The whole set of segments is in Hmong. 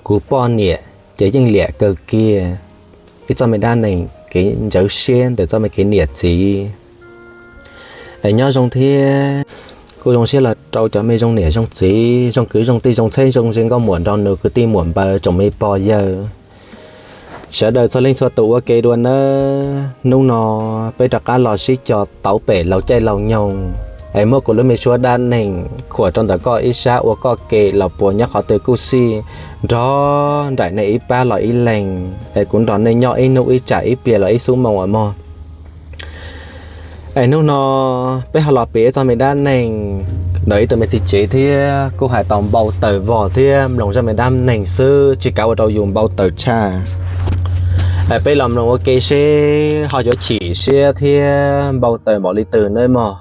Kuv poj niam ces yeej liam kawg kiag ib txoj me dab neeg kev ntsawv siab ntawm txoj me kev niam txiv. Es nyob zoo thiab, kuj zoo siab los rau cov me zoo niam zoo txiv, zoo kwv zoo tij, zoo txheeb zoo ze nkauj muam nraug nus, kwv tij muam npawg, tsoom me pog yawg, sawv daws txhua leej txhua tus ua ke dua nawb. Hnub no peb rov qab los sib cog tauv pem laus caij laus nyoog, es muab kuv lub me suab dab neeg khuam rau ntawm koj ib sab ua koj ke los puas nyob qhov twg kuj xij, nrog nraim nej ib pab los ib leeg, es kuv nrog nej nyob ib hnub ib tsam ib pliag los ib xub moo os mog. Es hnub no peb ho los piav ib txoj me dab neeg ntawm ib tug me txiv tsev thiab, kuj hais tau npau taws vog thiab mloog zaj me dab neeg xwb tsis kav ua rau yus npau taws tshaj. Es peb los mloog ua ke seb ho yuav chim siab thiab npau taws npaum li twg nawb mog.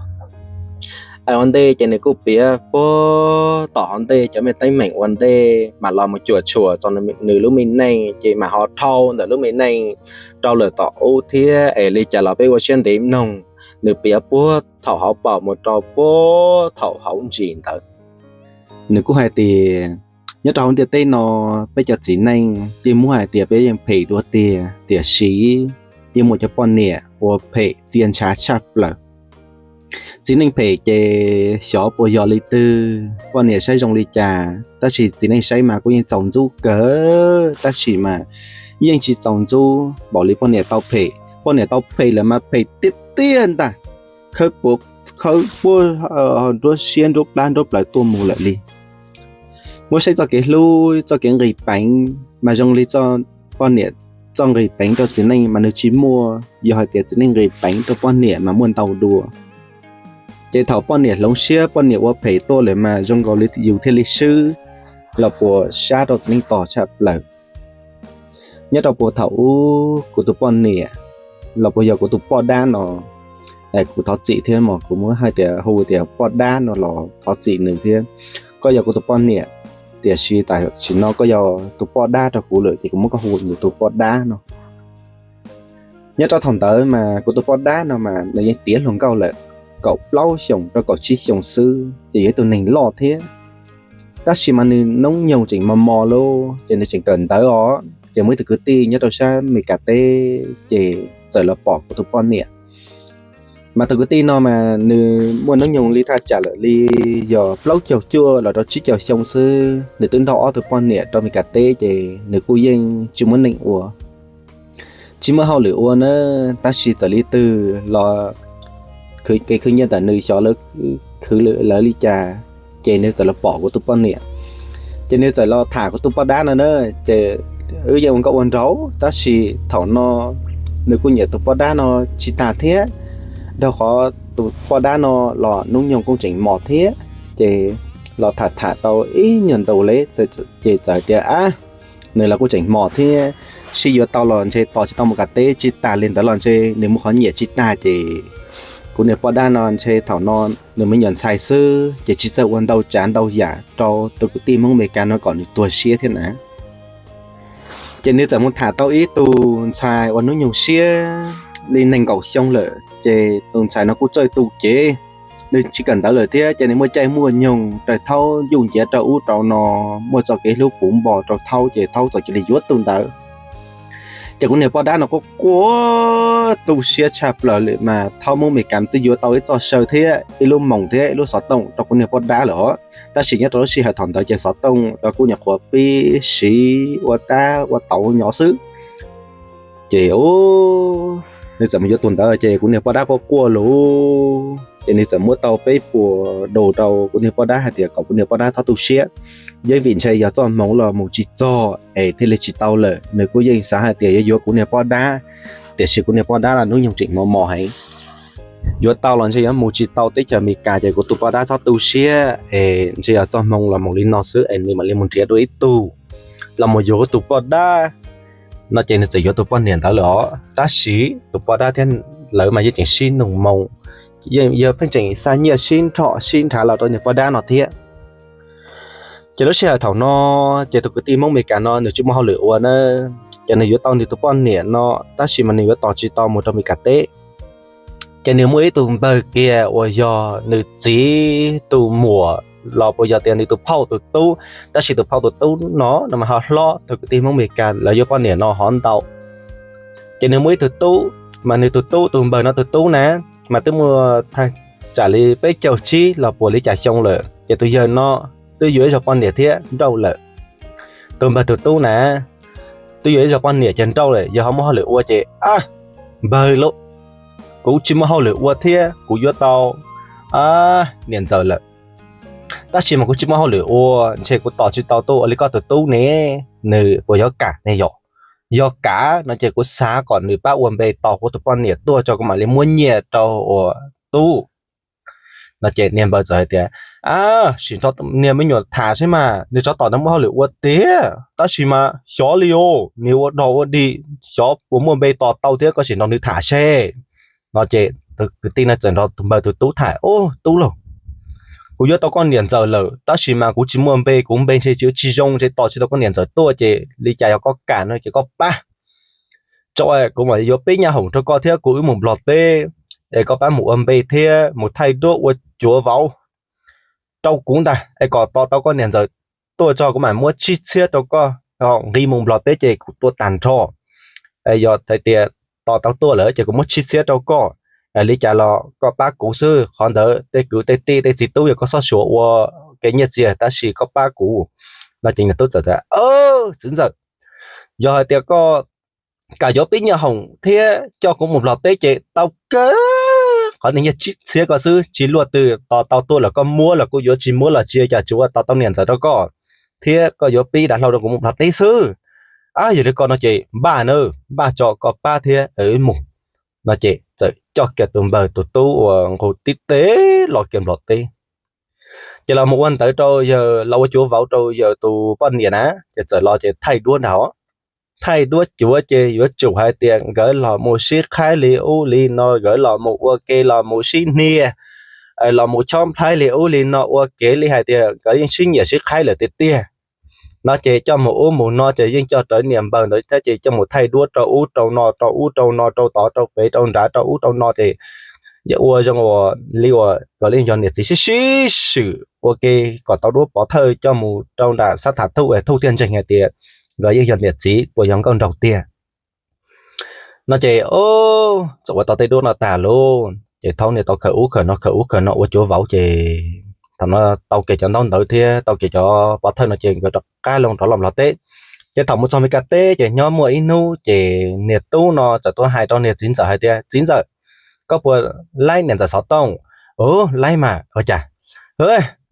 Es ua ntej ces nws kuj piav puag tom hauv ntej cov me teeb meem ua ntej mam los mus cuam tshuam txog nws lub me neej ces mam ho dhau ntawm lub me neej rau lawm tom ub thiab. Es li cas los peb ua siab ntev mloog, nws piav puag thaum hauv paus mus rau puag thaum hauv ntsis ntawd. Nws kuj hais tias nyob rau hauv ntiaj teb no, peb cov txiv neej yeej muab hais tias peb yeej phem dua tiag, tiam sis yeej muaj cov poj niam uas phem txia ntshav tshaj plaws. Txiv neej phem ces xyov puas yog li twg, poj niam saib zoo li cas, tab sis txiv neej saib mas kuj yeej txaus ntxub kawg, tab sis mas yeej tsis txaus ntxub npaum li poj niam tau phem. Poj niam tau phem lawm mas phem tiag tiag ntag, khawb puab, khawb puab nruab siab nruab plab nruab plawv tuaj mus lawm li. Muab saib txoj kev hlub txoj kev nqis peev mas zoo li poj niam txoj nqis peev rau txiv neej mas nws tsis muaj, yog hais tias txiv neej nqis peev rau poj niam mas muaj ntau dua. Ces thaum poj niam hloov siab poj niam ua phem tuaj lawm mas zoo nkaus li yus thiaj li swb los puas sab rau txiv neej tog tshaj plaws. Nyob rau puag thaum ub kuv tus poj niam los puas yog kuv tus poj dab no, kuv thov txim thiab mas kuv muab hais tias hu tias poj dab no los thov txim nws thiab. Koj yog kuv tus poj niam, tiam sis tam sim no koj yog tus poj dab rau kuv lawm ces kuv muab koj hu nws tus poj dab no. Nyob rau thaum ntawd mas kuv tus poj dab no mas nws yeej tiav hluas nkauj lawm, kaum plaub xyoos rau kaum tsib xyoos xwb ces yog ib tug neeg loj thiab. Tab sis mas nws hnub nyoog tseem mos mos lauj, ces nws tseem kawm ntawv os, ces muaj ib tug kwv tij nyob rau sab Meskas teb ces txawm los pom kuv tus poj niam. Mas tus kwv tij no mas nws muaj hnub nyoog li thaj tsam lawm li yog plaub caug cuaj los rau tsib caug xyoo xwb, nws twb nrog ob tug poj niam rau Meskas teb ces nws kuj yeej tsis muaj neej ua, tsis muaj hauj lwm ua na, tab sis txawm li twg los kev khwv nyiaj ntawm nws xyov lawv khwv lawv li cas, ces nws txawm los pom kuv tus poj niam. Ces nws txawm los tham kuv tus poj dab no na, ces wb yeej ua nkauj ua nraug, tab sis thaum no nws kuj nyiam tus poj dab no tsis tag thiab, rau qhov tus poj dab no los hnub nyoog kuj tseem mos thiab, ces los tham tham tau ib nyuag ntu li, ces txawm hais tias a, nws los kuj tseem mos thiab, sib yuav tau los ntshe tos tsis tau mus Meskas teb, tsis tas li ntawd los ntshe nws muaj qhov nyiam tsis tag, ces kuv niag poj dab no ntshe thaum no nws me nyuam ntxhais xwb ces tsis txawj ua ntau tsav ntau yam rau tus kwv tij Hmoob Meskas no kom nws tuag siab thiab na. Ces nws txawm mus tham tau ib tug ntxhais uas hnub nyoog siab li nees nkaum xyoo lawm, ces tus ntxhais no kuj txawj tu cev, nws tsis kawm ntawv lawm thiab, ces nws muaj caij muaj nyoog raws thaub ncuj nciav rau ub rau no, muaj txoj kev hlub puv npo rau thaub, ces thaub txawm cia li yuav tus ntawd. Ces kuv niag poj dab no kuj quaj tu siab tshaj plaws li mas thaub Hmoob Meskas twb yuav tau ib txoj saw thiab ib lub moos thiab ib lub xov tooj rau kuv niag poj dab lawm os, tab sis nyob rau lub sij hawm thaum ntawd ces xov tooj los kuj nyuam qhuav pib siv ua dab ua tauv nyob xwb. Ces nws txawm mus yuav tus ntawd ces kuv niag poj dab quaj quaj lauj, ces nws txawm muab tau peb puas do rau kuv niag poj dab hais tias kom kuv niag poj dab txhob tu siab, yeej vim ntshe yog txoj hmoov los mus tsis txog es thiaj li tsis tau lawm. Nws kuj yeej xav hais tias yuav yuav kuv niag poj dab, tiam sis kuv niag poj dab los hnub nyoog tseem mos mos heev, yuav tau los ntshe yuav mus tsis tau teb chaws Amelikas, ces kuv tus poj dab txhob tu siab es ntshe yog txoj hmoov los mus li no xwb es nws mam li mus nrhiav dua ib tug los mus yuav tus poj dab no, ces nws txawm yuav tus poj niam ntawd lawm os. Tab sis tus poj dab thiab lawv mas yeej tseem sib nug moo, yeej yog pheej tseem xa nyiaj sib nrhom sib nrhav los rau niag poj dab no thiab. Ces lub sij hawm thaum no, ces tus kwv tij Hmoob Amelikas no nws tsis muaj hauj lwm ua na, ces nws yuav tau nws tus poj niam no, tab sis mas nws yuav tos tsis tau mus rau Amelikas teb. Ces nws muaj ib tug npawg kiag uas yog nws txiv tus muam los puas yog tias nws tus phauj tus tub, tab sis tus phauj tus tub no no mas ho hlob thaum kwv tij Hmoob Mes Kas lawv yuav poj niam no ho ntau. Ces nws muaj ib tug tub, mas nws tus tub tus npawg no tus tub na, mas twb muaj thaj tsam li peb caug tsib los puas li cas xyoo lawm, ces tus yawg no twb yuav ib zaug poj niam thiab nrauj lawm. Tus npawg tus tub na, twb yuav ib zaug poj niam ces nrauj lawm, yog ho muaj hauj lwm ua ces, a, npawg lauj, kuv tsis muaj hauj lwm ua thiab kuv yuav tau niam ntxawm lawm, tab sis mas kuv tsis muaj hauj lwm ua, ntshe kuv tos tsis tau tuaj ua li koj tus tub ne, nws puas yuav kam ne yom? Yog kam no ces kuv xav kom nws pab ua npe tos kuv tus poj niam tuaj tso kuv mam li muab nyiaj rau ua tub. No ces niag npawg txawm hais tias, a, sim nrog niag me nyuam tham saib mas, nws tsov tom nws muaj hauj lwm ua tiag, tab sis mas xyov li os, nws ua dog ua dig, xyov puas muaj npe tos tau thiab, koj sim nrog nws tham seb. No ces tus kwv tij no txawm nrog tus npawg tus tub tham, ub tub lauj, kuv yuav tau koj niam ntxawm lawm, tab sis mas kuv tsis muaj npe, kuv npe ntshe yuav tsis zoo, ntshe tos tsis tau koj niam ntxawm tuaj, ces li cas yog koj kam no ces koj pab tso, kuv mam yuav pib nyab hoom rau koj thiab kuv wb mus Nplog teb, es koj pab mus ua npe thiab mus thaij duab ua cuav vauv rau kuv ntag, es kom tos tau koj niam ntxawm tuaj tso kuv mam muab tsib txhiab rau koj, nqis mus Nplog teb ces kuv tua tag nrho. Yog hais tias tos tau tuaj lawm ces kuv muab tsib txhiab rau koj, li cas los koj pab kuv xwb, qhov ntawd tej kwv tej tij tej txiv tub yog koj txhob suav ua kev nyiaj txiag, tab sis koj pab kuv. No ces nws tub txawm tias, txiv ntxawm, yog hais tias koj kam yuav pib nyab hoom thiab coj kuv mus Nplog teb ces tau kawg, qhov niag nyiaj tsib txhiab ko xwb, tsis luaj twg, tos tau tuaj los koj muab los kuj yuav, tsis muab los tsis ua cas, tsuas tos tau niam ntxawm rau koj thiab koj yuav pib dav hlau rau kuv mus Nplog teb xwb. A, yog li ko no ces npaj na, npaj tso koj pab thiab wb mus. No ces txawm coj kiag tus npawg tus tub uas nqus tib teg los kiag Nplog teb. Ces los mus ua ntawv rau yawg, los ua cuav vauv rau yawg tus poj niam na, ces txawm los ces thaij duab ntag. Thaij duab cuav ces yuav tsum hais tias nkawd los mus sib qhaib li ub li no, nkawd los mus ua ke los mus sib hnia, los mus chob nplhaib li ub li no, ua kev li hais tias nkawd yeej sib nyiam sib qhaib lawm tiag tiag. No ces coj mus ub mus no ces yeej coj rawv niam npawg ntawd thiab ces coj mus thaij duab rau ub rau no, rau ub rau no, rau tod rau pem rau nrad, rau ub rau no ces ua zoo ua li uas nkawd yeej yog niam txiv sib sib swm ua ke kom tau duab pov thawj coj mus rau nram xab tham thuj, thuj thiaj ntseeg hais tias nkawd yeej yog niam txiv uas yog nkauj nraug tiag. No ces txawm ua tau tej duab no tag lauj ces thaum niam tau khaws ub khaws no khaws ub khaws no ua cuav vauv ces thaum no tau kiag cov ntaub ntawv thiab tau kiag cov pov thawj no ces nkawd rov qab loo rov los Nplog teb. Ces thaum mus txog Mes Kas teb ces nyob muaj ib hnub ces niag tub no txawm tuaj hais rau niag txiv ntxawm hais tias, txiv ntxawm, koj puas laib niam ntxawm xov tooj? Ub, laib mas. Ua cas?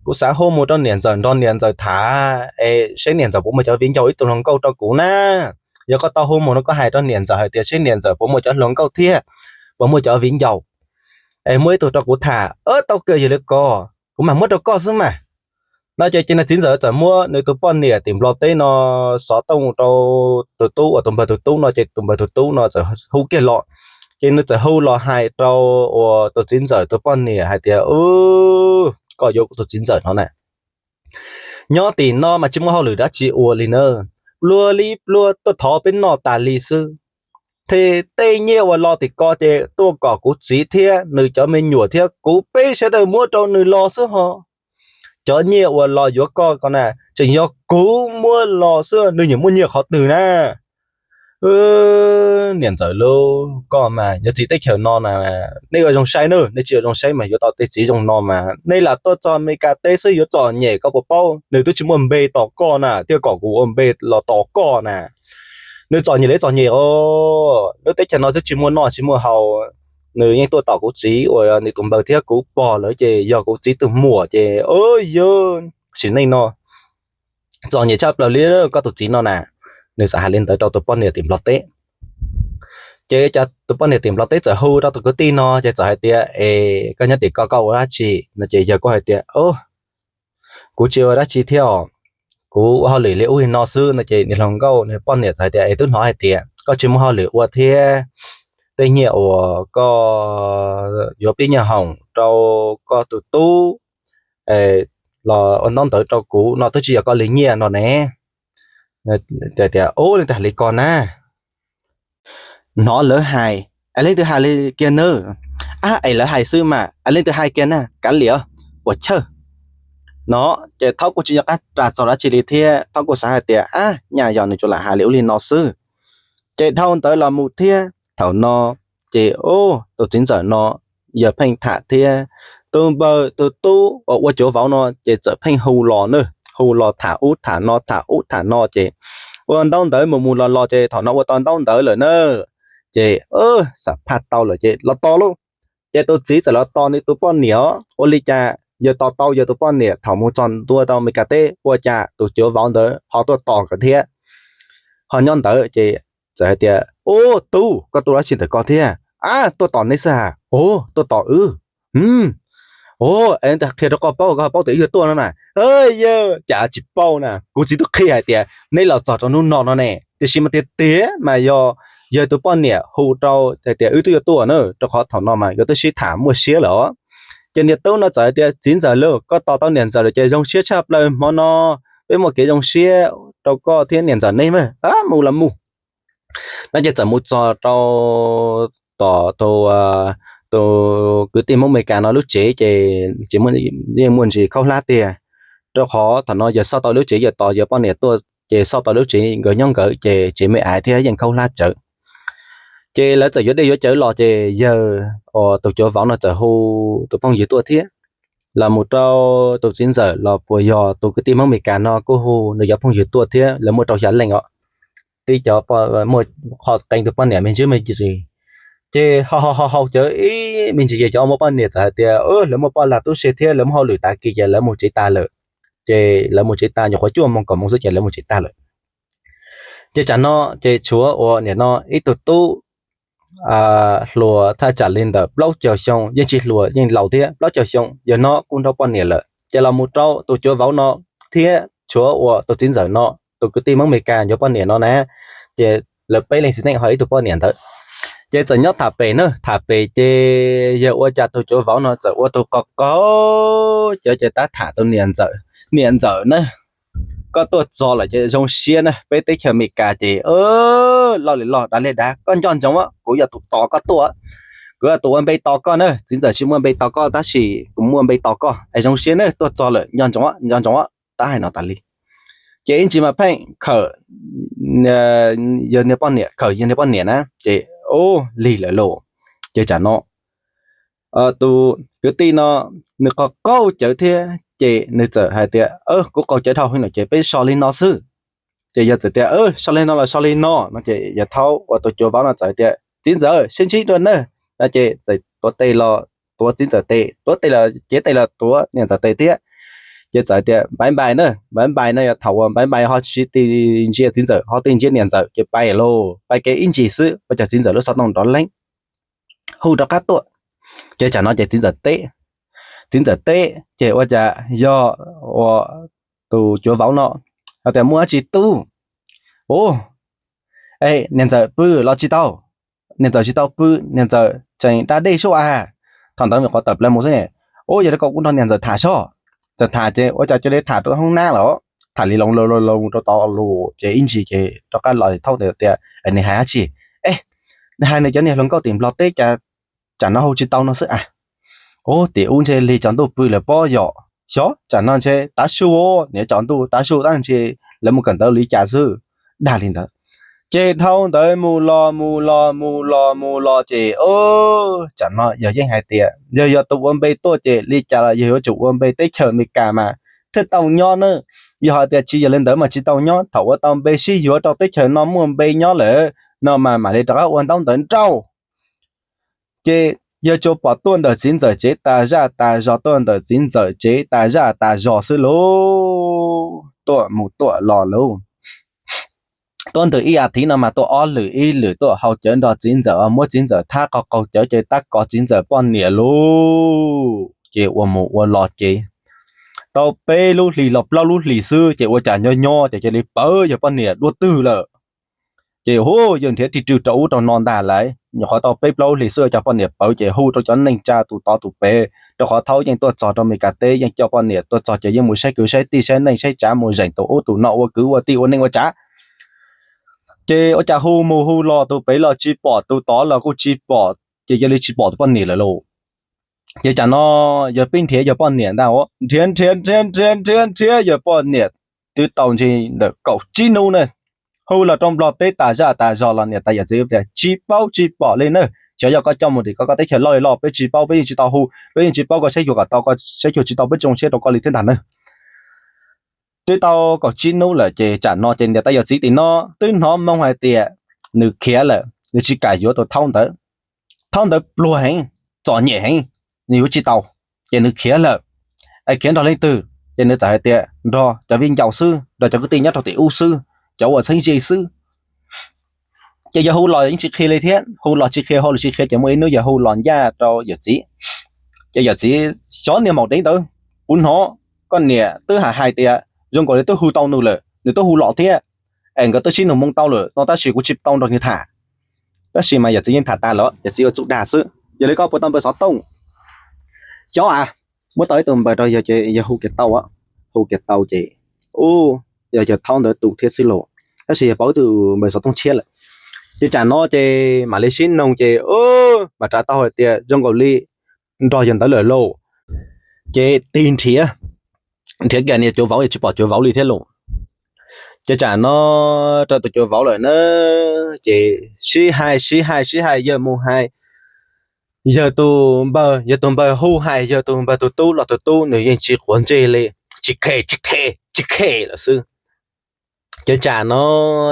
Kuv xav hu mus rau niam ntxawm nrog niam ntxawm tham es seb niam ntxawm puas muaj cov viv ncaus ib tug hluas nkauj rau kuv na. Yog koj tau hu mus no koj hais rau niam ntxawm hais tias seb niam ntxawm puas muaj cov hluas nkauj thiab puas muaj cov viv ncaus es muaj ib tug rau kuv tham. Tau kawg, yog li ko kuv mam muab rau koj xwb mas. No ces ces niag txiv ntxawm txawm muab nws tus poj niam tim Nplog teb no xov tooj rau tus tub uas tus npawg tus tub no ces tus npawg tus tub no txawm hu kiag los. Ces nws txawm hu los hais rau uas tus txiv ntxawm tus poj niam hais tias, koj yuav kuv tus txiv ntxawm no na, nyob tim no mas tsis muaj hauj lwm dab tsi ua li na, pluag li pluag tuaj thov peb noj tas li xwb. Thiab tej nyiaj uas los tim ko ces tuaj kom kuv txiv thiab nws cov me nyuam thiab kuv peb sawv daws muab rau nws los xwb ho. Cov nyiaj uas los yuav koj ko na tseem yog kuv muab los xwb, nws nyiam muaj nyiaj qhov twg na. Niam ntxawm lauj, koj mas yog txiv teb chaws no na, nej ua zoo saib na, nej tsis ua zoo saib mas yuav tau tej txiv zoo no mas nej lam tuaj txog Mes Kas teb xwb yuav txom nyem, koj puas paub nws twb tsis muaj npe tos koj na thiaj kom kuv ua npe los tos koj na. Nws txom nyem li txom nyem os, lub teb chaws no twb tsis muaj noj tsis muaj haus, nws yeej tuaj tom kuv txiv uas nws tus npawg thiab kuv pog lawm ces yog kuv txiv tus muam ces, yog sim neej no txom nyem tshaj plaws li koj tus txiv no na. Nws txawm hais li ntawd rau tus poj niam tim Nplog teb. Ces cas tus poj niam tim Nplog teb txawm hu rau tus kwv tij no ces txawm hais tias, es koj nyob tim ko koj ua dab tsi? No ces yawg kuj hais tias, kuv tsis ua dab tsi thiab os, kuv ua hauj lwm li ub li no xwb. No ces niag hluas nkauj niag poj niam txawm hais tias, es twb hnov hais tias koj tsis muaj hauj lwm ua thiab tej nyiaj uas koj yuav pib nyiaj hoom rau koj tus tub los ua ntaub ntawv rau kuv no twb tsis yog koj li nyiaj no ne. Tias, ub, leej twg hais li ko na? Hnov lawv hais. Es leej twg hais li kiag na? Ab, es lawv hais xwb mas, es leej twg hais kiag na, kav liam, puas chawj? no. Ces Thaub kuj tsis nco qab ras txog dab tsi li thiab, Thaub kuj xav hais tias, ab, nyaj yog nws tsuas lam hais li ub li no xwb. Ces dhau ntawd los mus thiab thaum no, ces tus txiv ntxawm no yawg pheej tham thiab tus npawg tus tub uas ua cuav vauv no ces txawm pheej hu los na, hu los tham ub tham no tham ub tham no ces ua ntaub ntawv mus mus los los ces thaum no ua tau ntaub ntawv lawm na, ces xam phaj tau lawm ces los tos lauj. Ces tus txiv txawm los tos nws tus poj niam os, ua li cas yawg tos tau yawg tus poj niam thaum mus txog ntua tau Meskas teb, ua cas tus cuav vauv ntawd ho tuaj tos nkawd thiab. Ho nyob ntawd ces txawm hais tias, ub, tub, koj tuaj dab tsi ntawm koj thiab? Ab, tuaj tos neb xwb ha. Ub, tuaj tos wb? Ub, es qhia rau koj paub, koj ho paub tias wb yuav tuaj no na? Yawg, cas tsis paub na, kuv txiv twb qhia hais tias neb los txog rau hnub no no ne, tiam sis mas tiag tiag mas yog yawg tus poj niam hu rau hais tias wb twb yuav tuaj na, rau qhov thaum no mas nkawd twb sib tham muaj siab lawm os. Ces niam tub no txawm hais tias, txiv ntxawm lauj, koj tos tau niam ntxawm lawm ces zoo siab tshaj plaws, hmo no peb muaj kev zoo siab rau koj thiab niam ntxawm neb mas, mus los mus. No ces txawm mus txog rau tom tus kwv tij Hmoob Meskas no lub tsev ces tsis muaj, yeej muaj ntsis khaub hlab tiag, rau qhov thaum no yawg xauj tau lub tsev, yawg tos yawg poj niam tuaj ces xauj tau lub tsev nkawd nyob nkawd ces tsev me aiv thiab yeej khaub hlab tsawv. Ces lawv txawm yuav dej yuav cawv los ces yawg, tus cuav vauv no txawm hu tus phooj ywg tuaj thiab. Los mus rau tus txiv ntxawm los puas yog tus kwv tij Hmoob Meskas no kuj hu nws cov phooj ywg tuaj thiab, lawv muaj rau xya leej os. Tib cov muaj qho qee tus poj niam me ntsis me ntsis, ces ho ho ho haus cawv ib me ntsis ces cov muaj poj niam txawm hais tias lawv muaj poj lag tub se thiab lawv muaj hauj lwm tas kis ces lawv mus tsev tas lawm. Ces lawv mus tsev tas nyuam qhuav cuaj moo kaum moo xwb ces lawv mus tsev tas lawm. Ces tsam no ces tshuav uas nim no ib tug tub hluas thaj tsam li ntawm plaub caug xyoo, yeej tsis hluas yeej laus thiab, plaub caug xyoo, yawg no kuj nrog poj niam lawm. Ces los mus rau tus cuav vauv no thiab tshuav uas tus txiv ntxawm no, tus kwv tij Hmoob Meskas ncuav poj niam no na, ces lawv peb leeg txiv neej ho ib tug poj niam ntawd. Ces txawm nyob tham pem na, tham pem ces yawg ua cas tus cuav vauv no txawm ua tus qaug qaug cawv ces tab tham tus niam ntxawm, niam ntxawm na, koj tuaj txog lawm ces zoo siab na, peb teb chaws Amelikas ces loj li loj dav li dav, koj nco ntsoov, kuv yog tus tos koj tuaj, kuv yog tus ua npe tos koj na, txiv ntxawm tsis muaj npe tos koj tab sis kuv muaj npe tos koj es zoo siab na, tuaj txog lawm nco ntsoov, nco ntsoov, tab hais no tas li. Ces ib ntsis mas pheej khawm yawg niag poj niam, khawm yawg niag poj niam na, ces ub lig lawm lauj. Ces tsam no tus kwv tij no nws qaug qaug cawv thiab ces nws txawm hais tias, kuv qaug cawv dhau heev lawm ces peb so li no xwb. Ces yawg txawm tias, so li no los so li no no ces yawg thaub uas tus cuav vauv no txawm tias, txiv ntxawm sib ntsib dua nawb no ces txawm tuav tes los tuav txiv ntxawm tes, tuav tes los cev tes los tuav niam ntxawm tes thiab. Ces txawm tias npaiv npais na, npaiv npais no yog thaum uas npaiv npais ho tsis ti ntsia txiv ntxawm ho ti ntsia niam ntxawm ces pais lauj, pais kev ib ntsis xwb ua cas txiv ntxawm lub xov tooj nrov leeb hu rov qab tuaj. Ces tsam no ces txiv ntxawm teb, txiv ntxawm teb ces ua cas yog uas tus cuav vauv no hais tias, muaj dab tsi tub? Ub, niam ntxawm pw los tsis tau? Niam ntxawm tsis tau pw, niam ntxawm tseem da dej sub as. Thaum ntawd me qhuav tawm plaws mus xwb ne. Ub, yog li ko kuv nrog niam ntxawm tham soj. Txawm tham ces ua cas cia li tham rau hoob nab lawm, tham li loo loo loo rau tod lus ces ib ntsis ces rov qab los thaub tias, nws hais dab tsi? E, nws hais nws cov niag hluas nkauj tim Nplog teb cas tsam no hu tsis tau no xwb as. Ub, tim ub ntshe lig tsaus ntuj pw lawm pob yom, xyov tsam no ntshe tav su, niam tsaus ntuj tav su tab ntshe lawv mus kawm ntawv li cas xwb, dag li ntawd. Ces dhau ntawd mus los mus los mus los mus los ces tsam no yawg yeej hais tias yawg yog tus ua npe tuaj ces li cas los yawg yuav tsum ua npe teb chaws Amelikas mas thiaj tau nyob na. Yog hais tias tsis yog li ntawd mas tsis tau nyob, thaum ua tau npe sib yuav rau teb chaws no muaj npe nyob lawm no mas mam li rov qab ua ntaub ntawv nrauj. Ces yawg tsuas pom tuaj ntawm txiv ntxawm tsev tas zaj tas zog, tuaj ntawm txiv ntxawm tsev tas zaj tas zog xwb lauj, tuaj mus tuaj los lauj. Tuaj ntawm ib as thiv no mas tuaj ob lwm, ib lwm tuaj haus cawv nrog txiv ntxawm, muab txiv ntxawm thab qaug qaug cawv ces tab kov txiv ntxawm poj niam lauj. Ces ua mus ua los ces tau peb lub hlis los plaub lub hlis xwb ces ua cas nyob nyob ces cia li pawv yawg poj niam dua twg lawm. Ces hu yawg nrhiav rig rwg rau ub rau no ntag lauj, nyuam qhuav tau peb plaub lub hlis xwb ua cas poj niam pawv ces hu rau cov neej tsa tus tod tus pem, rau qhov thaum yeej tuaj txog rau Amelikas teb yeej coj poj niam tuaj txog ces yeej mus saib kwv saib tij saib neej saib tsav, mus zeem tus ub tus no ua kwv ua tij ua neej ua tsav. Ces ua cas hu mus hu los tus pem los tsis pom, tus tod los kuj tsis pom, ces cia li tsis pom tus poj niam lawm lauj. Ces tsam no yawg pib nrhiav yawg poj niam ntag, nrhiav nrhiav nrhiav nrhiav nrhiav nrhiav yawg poj niam twb tau ntshe ntawm kaum tsib hnub na, hu los rau Nplog teb tas zaj tas zog los niam tais yawm txiv tias tsis paub tsis pom li na. Xyov yog koj coj mus tim koj teb chaws loj li loj, peb tsis paub, peb yeej tsis tau hu, peb yeej tsis paub, koj saib xyuas kom tau, koj saib xyuas tsis tau peb tso siab rau koj li thiab ntag na. Twb tau kaum tsib hnub lawm ces tsam no ces niam tais yawm txiv tim no twb hnov moo hais tias nws khiav lawm, nws tsis kam yuav tus thaub ntawd. Thaub ntawd pluag heev, txom nyem heev, nws yuav tsis tau, ces nws khiav lawm. Es khiav nrog leej twg? Ces nws txawm hais tias nrog cov viv ncaus xwb, nrog cov kwv tij nyob rau tim ub xwb, cov uas txheeb ze xwb. Ces yawg hu los yeej tsis qhia li thiab, hu los tsis qhia, hu los tsis qhia, ces muaj ib hnub yawg hu los ncaj rau yawm txiv. Ces yawm txiv, xyov niag maum dev ntawd, kuv hnov koj niam twb hais hais tias zoo nkaus li twb hu tau nws lawm, nws twb hu los thiab, es nkawd twb sib nug moo tau lawm no, tab sis kuv tsis tau nrog nws tham. Tab sis mas yawm txiv yeej tham tas lawm, yawm txiv ua txuj dag xwb. Yog li koj puas tau npawb xov tooj? Xyov a, muab tau ib tug npawb rau yawg, yawg hu kiag tau, hu kiag tau ces, u, yog yawg thaub ntawd tus thiab xwb los, tab sis yawg pauv ib tug npawb xov tooj tshiab lawm. Ces tsam no ces mam li sib nug ces, u, mam rav tau hais tias zoo nkaus li nrog yawg ntawd lawm lauj. Ces tig nrhiav, nrhiav kiag niag cuav vauv, yog tsis pom cuav vauv li thiab lauj. Ces tsam no raws tus cuav vauv lawm na, ces sib hais sib hais sib hais, yawg mus hais yawg tus npawg, yawg tus npawg hu hais yawg tus npawg tus tub los tus tub nws yeej tsis quav ntsej li, tsis khe, tsis khe, tsis khe lawm xwb. Ces tsam no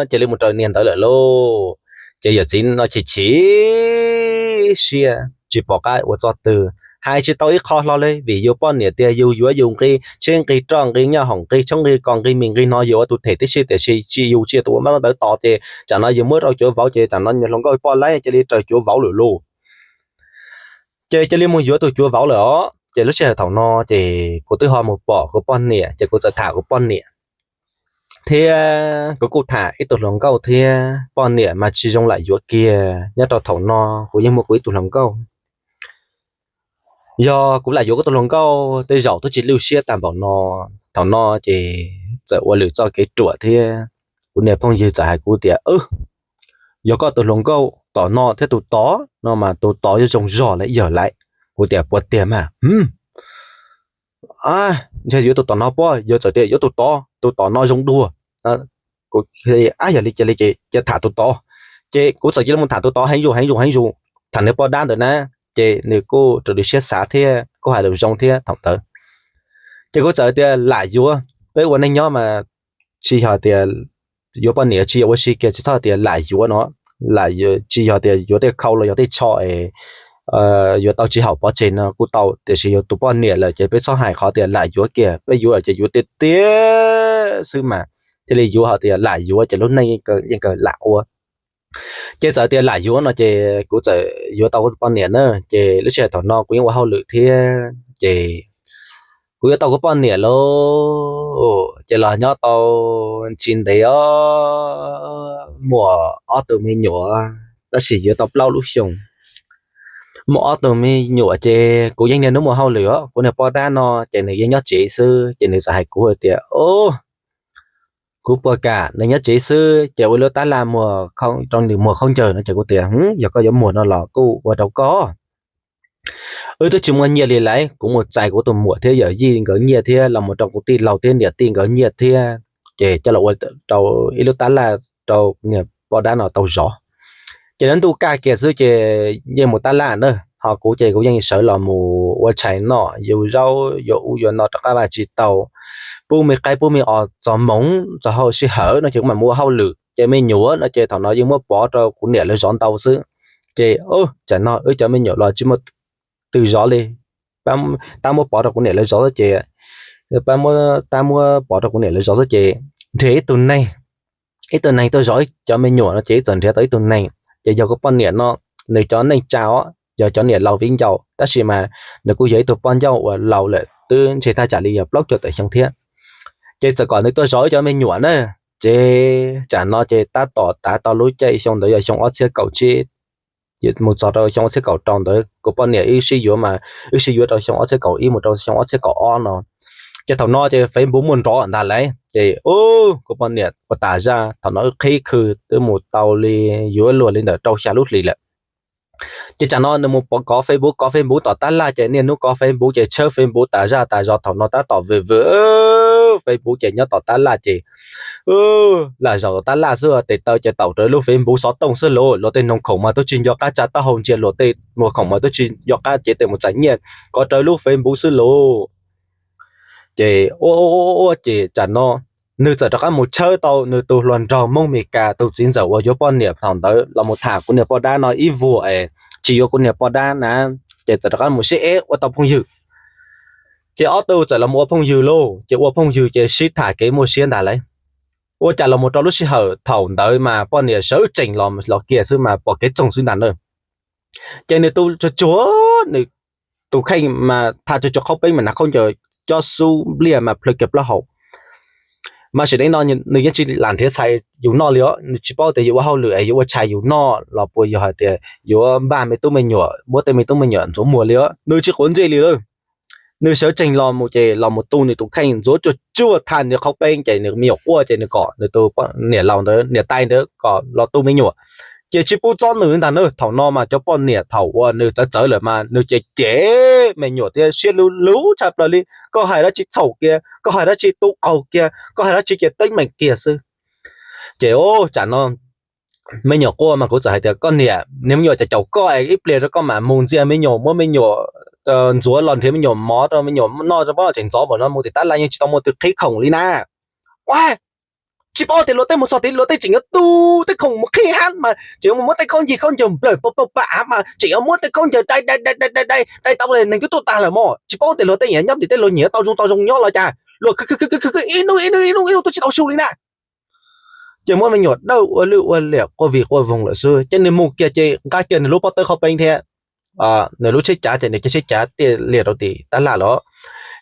cia li mus raws niag ntawd lawm lauj. Ces yawm txiv no chim chim siab tsis pom qab ua txoj twg, hais tsis tau ib qho hlo li, vim yus poj niam tias yus yuav yus nqi tsheb nqi roj nqi nyob hoom nqi tshoob nqi kos nqi mis nqi no, yus ua tus them tib si, tiam sis tsis, yus tsis yog tus ua mab ntawd tos, ces tsam no yus muab rau cuav vauv, ces tsam no niag hluas nkauj poj laib cia li raws cuav vauv lawm lauj. Ces cia li mus yuav tus cuav vauv lawm os. Ces lub sij hawm thaum no ces kuv twb ho mus pom kuv poj niam, ces kuv txawm tham kuv poj niam thiab kuv kuj tham ib tug hluas nkauj thiab. Poj niam mas tsis zoo lam yuav kiag, nyob rau thaum no kuv yeej muaj kuv ib tug hluas nkauj. Yog kuv lam yuav kuv tus hluas nkauj tej zaum twb tsis lwj siab tag npaum no. Thaum no ces txawm ua lwm txoj kev ruam thiab. Kuv niag phooj ywg txawm hais kuv tias, yog koj tus hluas nkauj tom no thiab tus tod no mas tus tod yuav zoo zog li yawg lawm. Kuv tias puas tiag mas, ntshe yuav tus tom no pob, yawg txawm tias yuav tus tod, tus tom no zoo dua. Kuv, ab, yog li cia li ces cia tham tus tod. Ces kuv txawm cia li mus tham tus tod heev zus heev zus heev zus, tham nws poj dab ntawd na, ces nws kuj raws li siab xav thiab kuj hais lus zoo thiab thaum ntawd. Ces kuv txawm tias lam yuav, peb ua neej nyob mas tsis yog tias yuav poj niam tsis yog ua si kiag, tsis txhob tias lam yuav no, tsis yog tias yuav tej khau los yog tej tsho es yuav tau tsis haum pov tseg no kuj tau, tiam sis yog tus poj niam lawm ces peb txhob hais qhov tias lam yuav kiag, peb yuav ces yuav tiag tiag xwb mas thiaj li yuav, ho tias lam yuav ces lub neej yeej kawg lam ua. Ces txawm tias lam yuav no ces kuv txawm yuav tau kuv tus poj niam na. Ces lub sij hawm thaum no kuv yeej ua hauj lwm thiab, ces kuv yuav tau kuv poj niam lauj, ces los nyob tau tsis ntev os, muaj ob tug me nyuam, tab sis yuav tau plaub lub xyoo. Muaj ob tug me nyuam ces kuv yeej niaj hnub mus hauj lwm os, kuv niag poj dab no ces nws yeej nyob tsev xwb, ces nws txawm hais kuv tias, kuv puas kam nws nyob tsev xwb ces ua lub tab laj muag rau nws muag khaub ncaws no, ces kuv tias, yog koj yuav muag no los kuj ua rau koj. Wb twb tsis muaj nyiaj li lauj, kuv mus txais kuv tus muam thiab yawm yij nkawd nyiaj thiab los mus rau kuv tij laug thiab niam tij nkawd nyiaj thiab, ces coj los ua rau ib lub tab laj rau niag poj dab no tau zov. Ces lub ntuj kaj kiag xwb ces yeej mus tab laj na, ho kuv ces kuv yeej sawv los mus ua tshais noj, yuav zaub yuav ub yuav no rov qab vaj tsis tau, pub me qaib pub me os txog moos txog hauv sij hawm no ces kuv mam mus ua hauj lwm. Ces me nyuam no ces thaum no yeej muab pov rau kuv niam lawv zov ntau xwb. Ces tsam no wb cov me nyuam los tsis muaj twg zov li, tab muab pov rau kuv niam lawv zov xwb ces, tab muab pov rau kuv niam lawv zov xwb ces nrhiav ib tug neeg, ib tug neeg tuaj zov cov me nyuam no ces wb txawm nrhiav tau ib tug neeg, ces yog kuv poj niam no, nws cov neej tsa os, yog cov niam laus viv ncaus tab sis mas nws kuj yog ib tug poj ncauj uas laus lawm twb ntshe thaj tsam li yog plaub caug tawm xyoo thiab. Ces txawm kom nws tuaj zov wb cov me nyuam na. Ces tsam no ces tab tom tav tau lub caij xyoo ntawd yog xyoo ob txhiab kaum tsib mus txog rau xyoo ob txhiab kaum rau ntawd, kuv poj niam wb sib yuav mas wb sib yuav rau xyoo ob txhiab kaum ib mus rau xyoo ob txhiab kaum ob no. Ces thaum no ces Facebook muaj nrov ntag lauj, ces kuv poj niam ua tas zaj, thaum no wb qhib khw twb mus tau li yuav luag li ntawm rau xya lub hlis lawm. Ces tsam no nws mus kov Facebook, kov Facebook tom tab laj ces niaj hnub kov Facebook ces tshawb Facebook tas zaj tas zog. Thaum no tab tom vwm vwm Facebook ces nyob tom tab laj ces lam zaum tom tab laj xwb, tes taw ces taum rawv lub Facebook xov tooj xwb lauj. Luag tej noog khoom mas twb tsis nco qab tsa taub hau ntsia luag tej muag khoom mas twb tsis nco qab cev tes mus txais nyiaj, kov rawv lub Facebook xwb lauj. Ces ua ua ces tsam no nws txawm rov qab mus tshawb tau nws tus hluas nraug Hmoob Mes Kas tus txiv ntxawm uas yuav poj niam thaum ntawd los mus tham kuv niag poj dab no ib vuag es tsis yuav kuv niag poj dab na, ces txawm rov qab mus sib eb ua tau phooj ywg. Ces ob tug txawm los mus ua phooj ywg lauj, ces ua phooj ywg ces sib tham kev muaj siab ntag lauj. Ua cas los mus rau lub sij hawm thaum ntawd mas poj niam sawv tsees los los kiag xwb mas pom kev txoog xwb ntag na. Ces nws tu tsuag tsuag, nws tus kheej mas tha tsuag tsuag qhaub peeb mas hnav khaub ncaws cob xub npliaj mas plhws kiag plaub hau. Mas sim neej no nws yeej tsis lam nrhiav txhais yus noj li os, nws tsis paub tias yuav ua hauj lwm es yuav ua tshais yus noj los puas yog hais tias yuav npaj me tub me nyuam, muab tej me tub me nyuam ntxuav muag li os, nws tsis quav ntsej li lawm. Nws sawv tsees los mus ces los mus tu nws tus kheej ntxuav tsuag tsuag tha nws qhaub peeb ces nws me nyuam quaj ces nws kom nws tus niam laus ntawd, niam tais ntawd kom los tu me nyuam, ces tsis pub txob nws li ntag na. Thaum no mas cov poj niam thaum uas nws txawv txawv lawm mas nws ces cem me nyuam thiab siab luv luv tshaj plaws li. Koj hais dab tsi txhaum kiag, koj hais dab tsi tu qaug kiag, koj hais dab tsi ces teeb meem kiag xwb. Ces tsam no me nyuam quaj mas kuv txawm hais tias koj niam, niag me nyuam caum caum koj es ib pliag rau koj mam mus ntxias me nyuam, muab me nyuam ntxuav los nrhiav me nyuam mov rau me nyuam noj, tseem ntxov npaum no mus tim tab laj yeej tsis tau muaj tus qhib khoom li na. Ua, tsis paub tias luag tej mus txog tid luag tej tseem yuav tu tej khoom mus qhib hab mas tseem yuav mus muab tej khaub ncaws khaub ncaws nplawm pau pau pa av mas tseem yuav muab tej khaub ncaws dai dai dai dai dai dai tau neeg twb tuaj tag lawm mas tsis paub tias luag tej nyob tim tej luag nyiam tau zoo tau zoo nyob los cas luag khwv khwv khwv khwv ib hnub ib hnub ib hnub ib hnub twb tsis tau su li na. Ces muab me nyuam dawj ua lwj ua liam quaj vig quaj voog lawm xwb ces nws mus kiag ces nqa kiag nws lub pob tawb qhaub peeb thiab nws lub tsheb cav ces nws caij tsheb cav tiaj liaj rau tim tab laj los.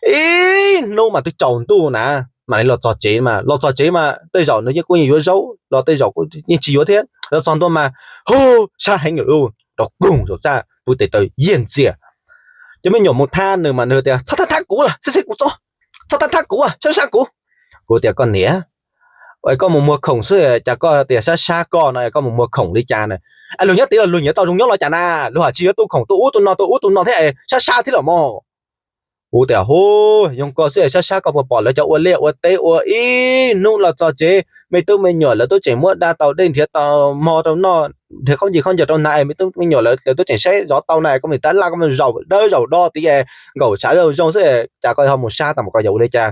Ib hnub mas twb tsaus ntuj na, mam li los txog tsev mas, los txog tsev mas tej zaum nws yeej kuj yeej yuav zaub los tej zaum kuj yeej tsis yuav thiab. Los txog ntua mas hu, sab heev lawm lauj, rov koog saum txaj pw tes taw yiag ntxiag. Ces me nyuam mus thab nws mas nws tias txhob thab thab kuv los xib xib kuv txob, txhob thab thab kuv, sab sab kuv. Kuv tias koj niam, koj mus muag khoom xwb cas koj tias sab sab koj no, koj mus muag khoom li cas na? Luag nyob tid los luag nyiam tau zoo nyob los cas na, luag hais tsis yuav tu khoom tu ub tu no tu ub tu no thiab sab sab thiab los mas. Kuv tias hu, yoog koj xwb sab sab koj puas pom lawv cov ua liaj ua teb ua ib hnub los txog tsev me tub me nyuam lawv twb tseem muab da tau dej nrhiav tau hmo rau noj, nrhiav khaub ncaws khaub ncaws rau hnav, me tub me nyuam lawv twb tseem saib zov tau na, koj mus tab laj koj mus zaum dawb zaum do tid nkaum tshav zoo zoo xwb cas koj ho mus sab tas mus koj yuav ua li cas?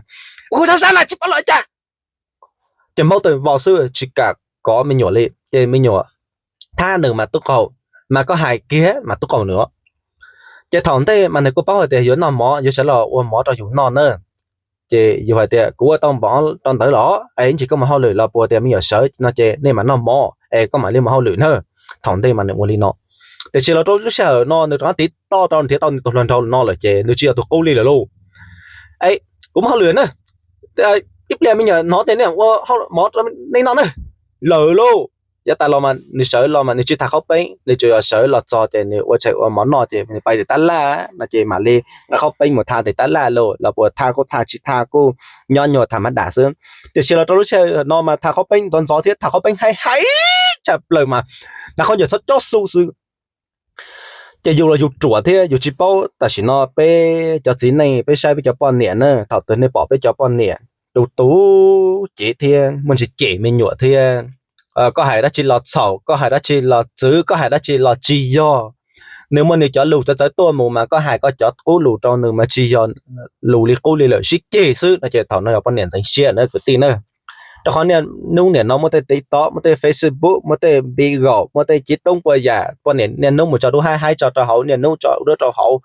Kuv sab sab na tsis paub los cas. Ces maub taw vos xwb tsis kam kov me nyuam li ces me nyuam thab nws mas tub qaug, mas koj hais kiag mas tub qaug nws. Ces thaum ntej mas nws kuj paub hais tias yuav noj mov yuav sawv los ua mov rau yus noj na. Ces yus hais tias kuv ua tau mov rau ntawd los es ib ntsis koj mus hauj lwm los puas tias me nyuam sawv no ces nej mam noj mov es koj mam li mus hauj lwm na. Thaum ntej mas nws ua li no. Tiam sis los rau lub sij hawm no nws rov qab tiv toj tau nrhiav tau nws tus hluas nraug no lawm ces nws tsis yog tus qub li lawm lauj. Es kuv mus hauj lwm na, ib pliag me nyuam hnov tias nej ua mov nej noj na. Lawm lauj. Yav tas los mas nws sawv los mas nws tsis tham qhaub peeb, nws tsuas yog sawv los txog ces nws ua tshais ua mov noj ces nws pais tim tab laj no ces mam li nqa qhaub peeb mus tham tim tab laj lauj, los puas tham kuj tham tsis tham kuj nyob nyuag tham mab dam xwb. Tiam sis los rau lub sij hawm no mas tham qhaub peeb ntxov ntxov thiab tham qhaub peeb haib haib tshaj plaws mas hnav khaub ncaws txhob cob xu xwb. Ces yus los yus ruam thiab yus tsis paub, tam sim no peb cov txiv neej peb saib peb cov poj niam na, thaum twg nej pom peb cov poj niam tu tu cev thiab muaj ntsis cem me nyuam thiab, koj hais dab tsi los txhaum, koj hais dab tsi los txwv, koj hais dab tsi los tsis yog, nws muaj nws cov lus txawv txawv tuaj mus mas koj hais koj cov qub lus rau nws mas tsis yog lus li qub li lawm, sib ceg xwb no ces thaum no yog poj niam ntxeev siab na kwv tij na. Rau qhov niaj hnub niam no muaj tej TikTok, muaj tej Facebook, muaj tej Bigo, muaj tej cib toob puas yam, poj niam niaj hnub mus tso duab haib haib tso rau hauv, niaj hnub tso duab rau hauv.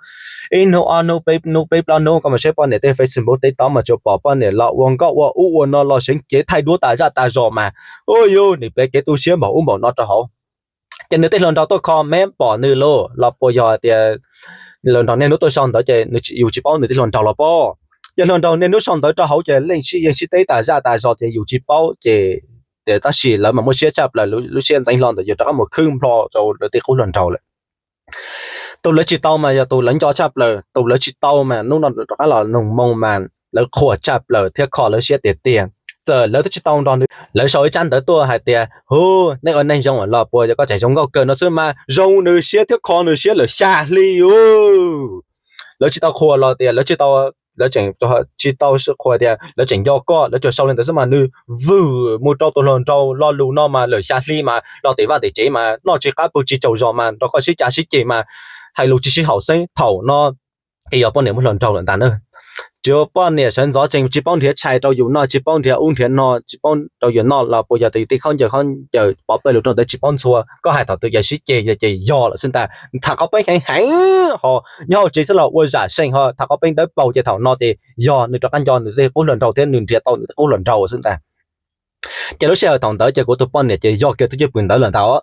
Ib hnub ob hnub peb hnub peb plaub hnub koj mus saib poj niam tej Facebook TikTok mas tsuas pom poj niam los ua nkauj ua ub ua no los seev cev thaij duab tas zaj tas zog mas, ua yus nim peb kev tu siab npaum ub npaum no rau hauv. Ces nws tej hluas nraug tuaj comment pom nws lauj, los puas yog tias hluas nraug niaj hnub tuaj sau ntawv ces yus tsis paub nws tej hluas nraug los pob. Yog hluas nraug niaj hnub sau ntawv rau hauv ces leej sib yeej sib teb tas zaj tas zog ces yus tsis paub ces tias tab sis lawv mas muaj siab tshaj plaws, lub siab ntxeev hlo ntawd yus rov qab mus khwb nplho rau lawv tej qub hluas nraug lawm. Tus lawv tsis tau mas yog tus lawv nco tshaj plaws, tus lawv tsis tau mas hnub no rov qab los noog moo mas lawv qhuas tshaj plaws thiab kho lawv siab tiag tiag. lawv twb tsis tau nrog nws, lawv sau ib tsab ntawv tuaj hais tias, Hu, nej ua neeg zoo los puas yog koj tseem zoo nkauj kawg no xwb mas zoo nws siab thiab kho nws siab lawm xya hli ub. Lawv tsis tau qhuas los tias lawv tsis tau, lawv tseem tsis tau qhuas tias lawv tseem nco koj, lawv tsuas sau li ntawd xwb mas nws vwm mus rau tus hluas nraug lo lus no mas lawm xya hli mas los tim vaj tim tsev mas noj tsis qab pw tsis tsaug zog mas nrog koj sib cav sib ceg mas hais lus tsis sib haum xeeb. Thaum no ces yog poj niam muaj hluas nraug lawm ntag na. Tsuas poj niam sawv ntxov tseem tsis paub nrhiav tshais rau yus noj, tsis paub nrhiav ub nrhiav no, tsis paub rau yus noj los puas yog tej khaub ncaws, khaub ncaws pov pawg lug rau ntawd tsis paub ntxhua. Koj hais thaum twg ces sib ceg ces yog lawm xwb ntag. Tham qhov peeb heev heev ho nyob hauv tsev xwb los ua zam seej ho tham qhov peeb dawb paug ces thaum no ces yog nws rov qab nco nws tej qub hluas nraug thiab nws nrhiav tau nws tej qub hluas nraug xwb ntag. Ces lub sij hawm thaum ntawd ces kuv tus poj niam ces yog kiag twb cwj pwm ntawd lawm ntag os.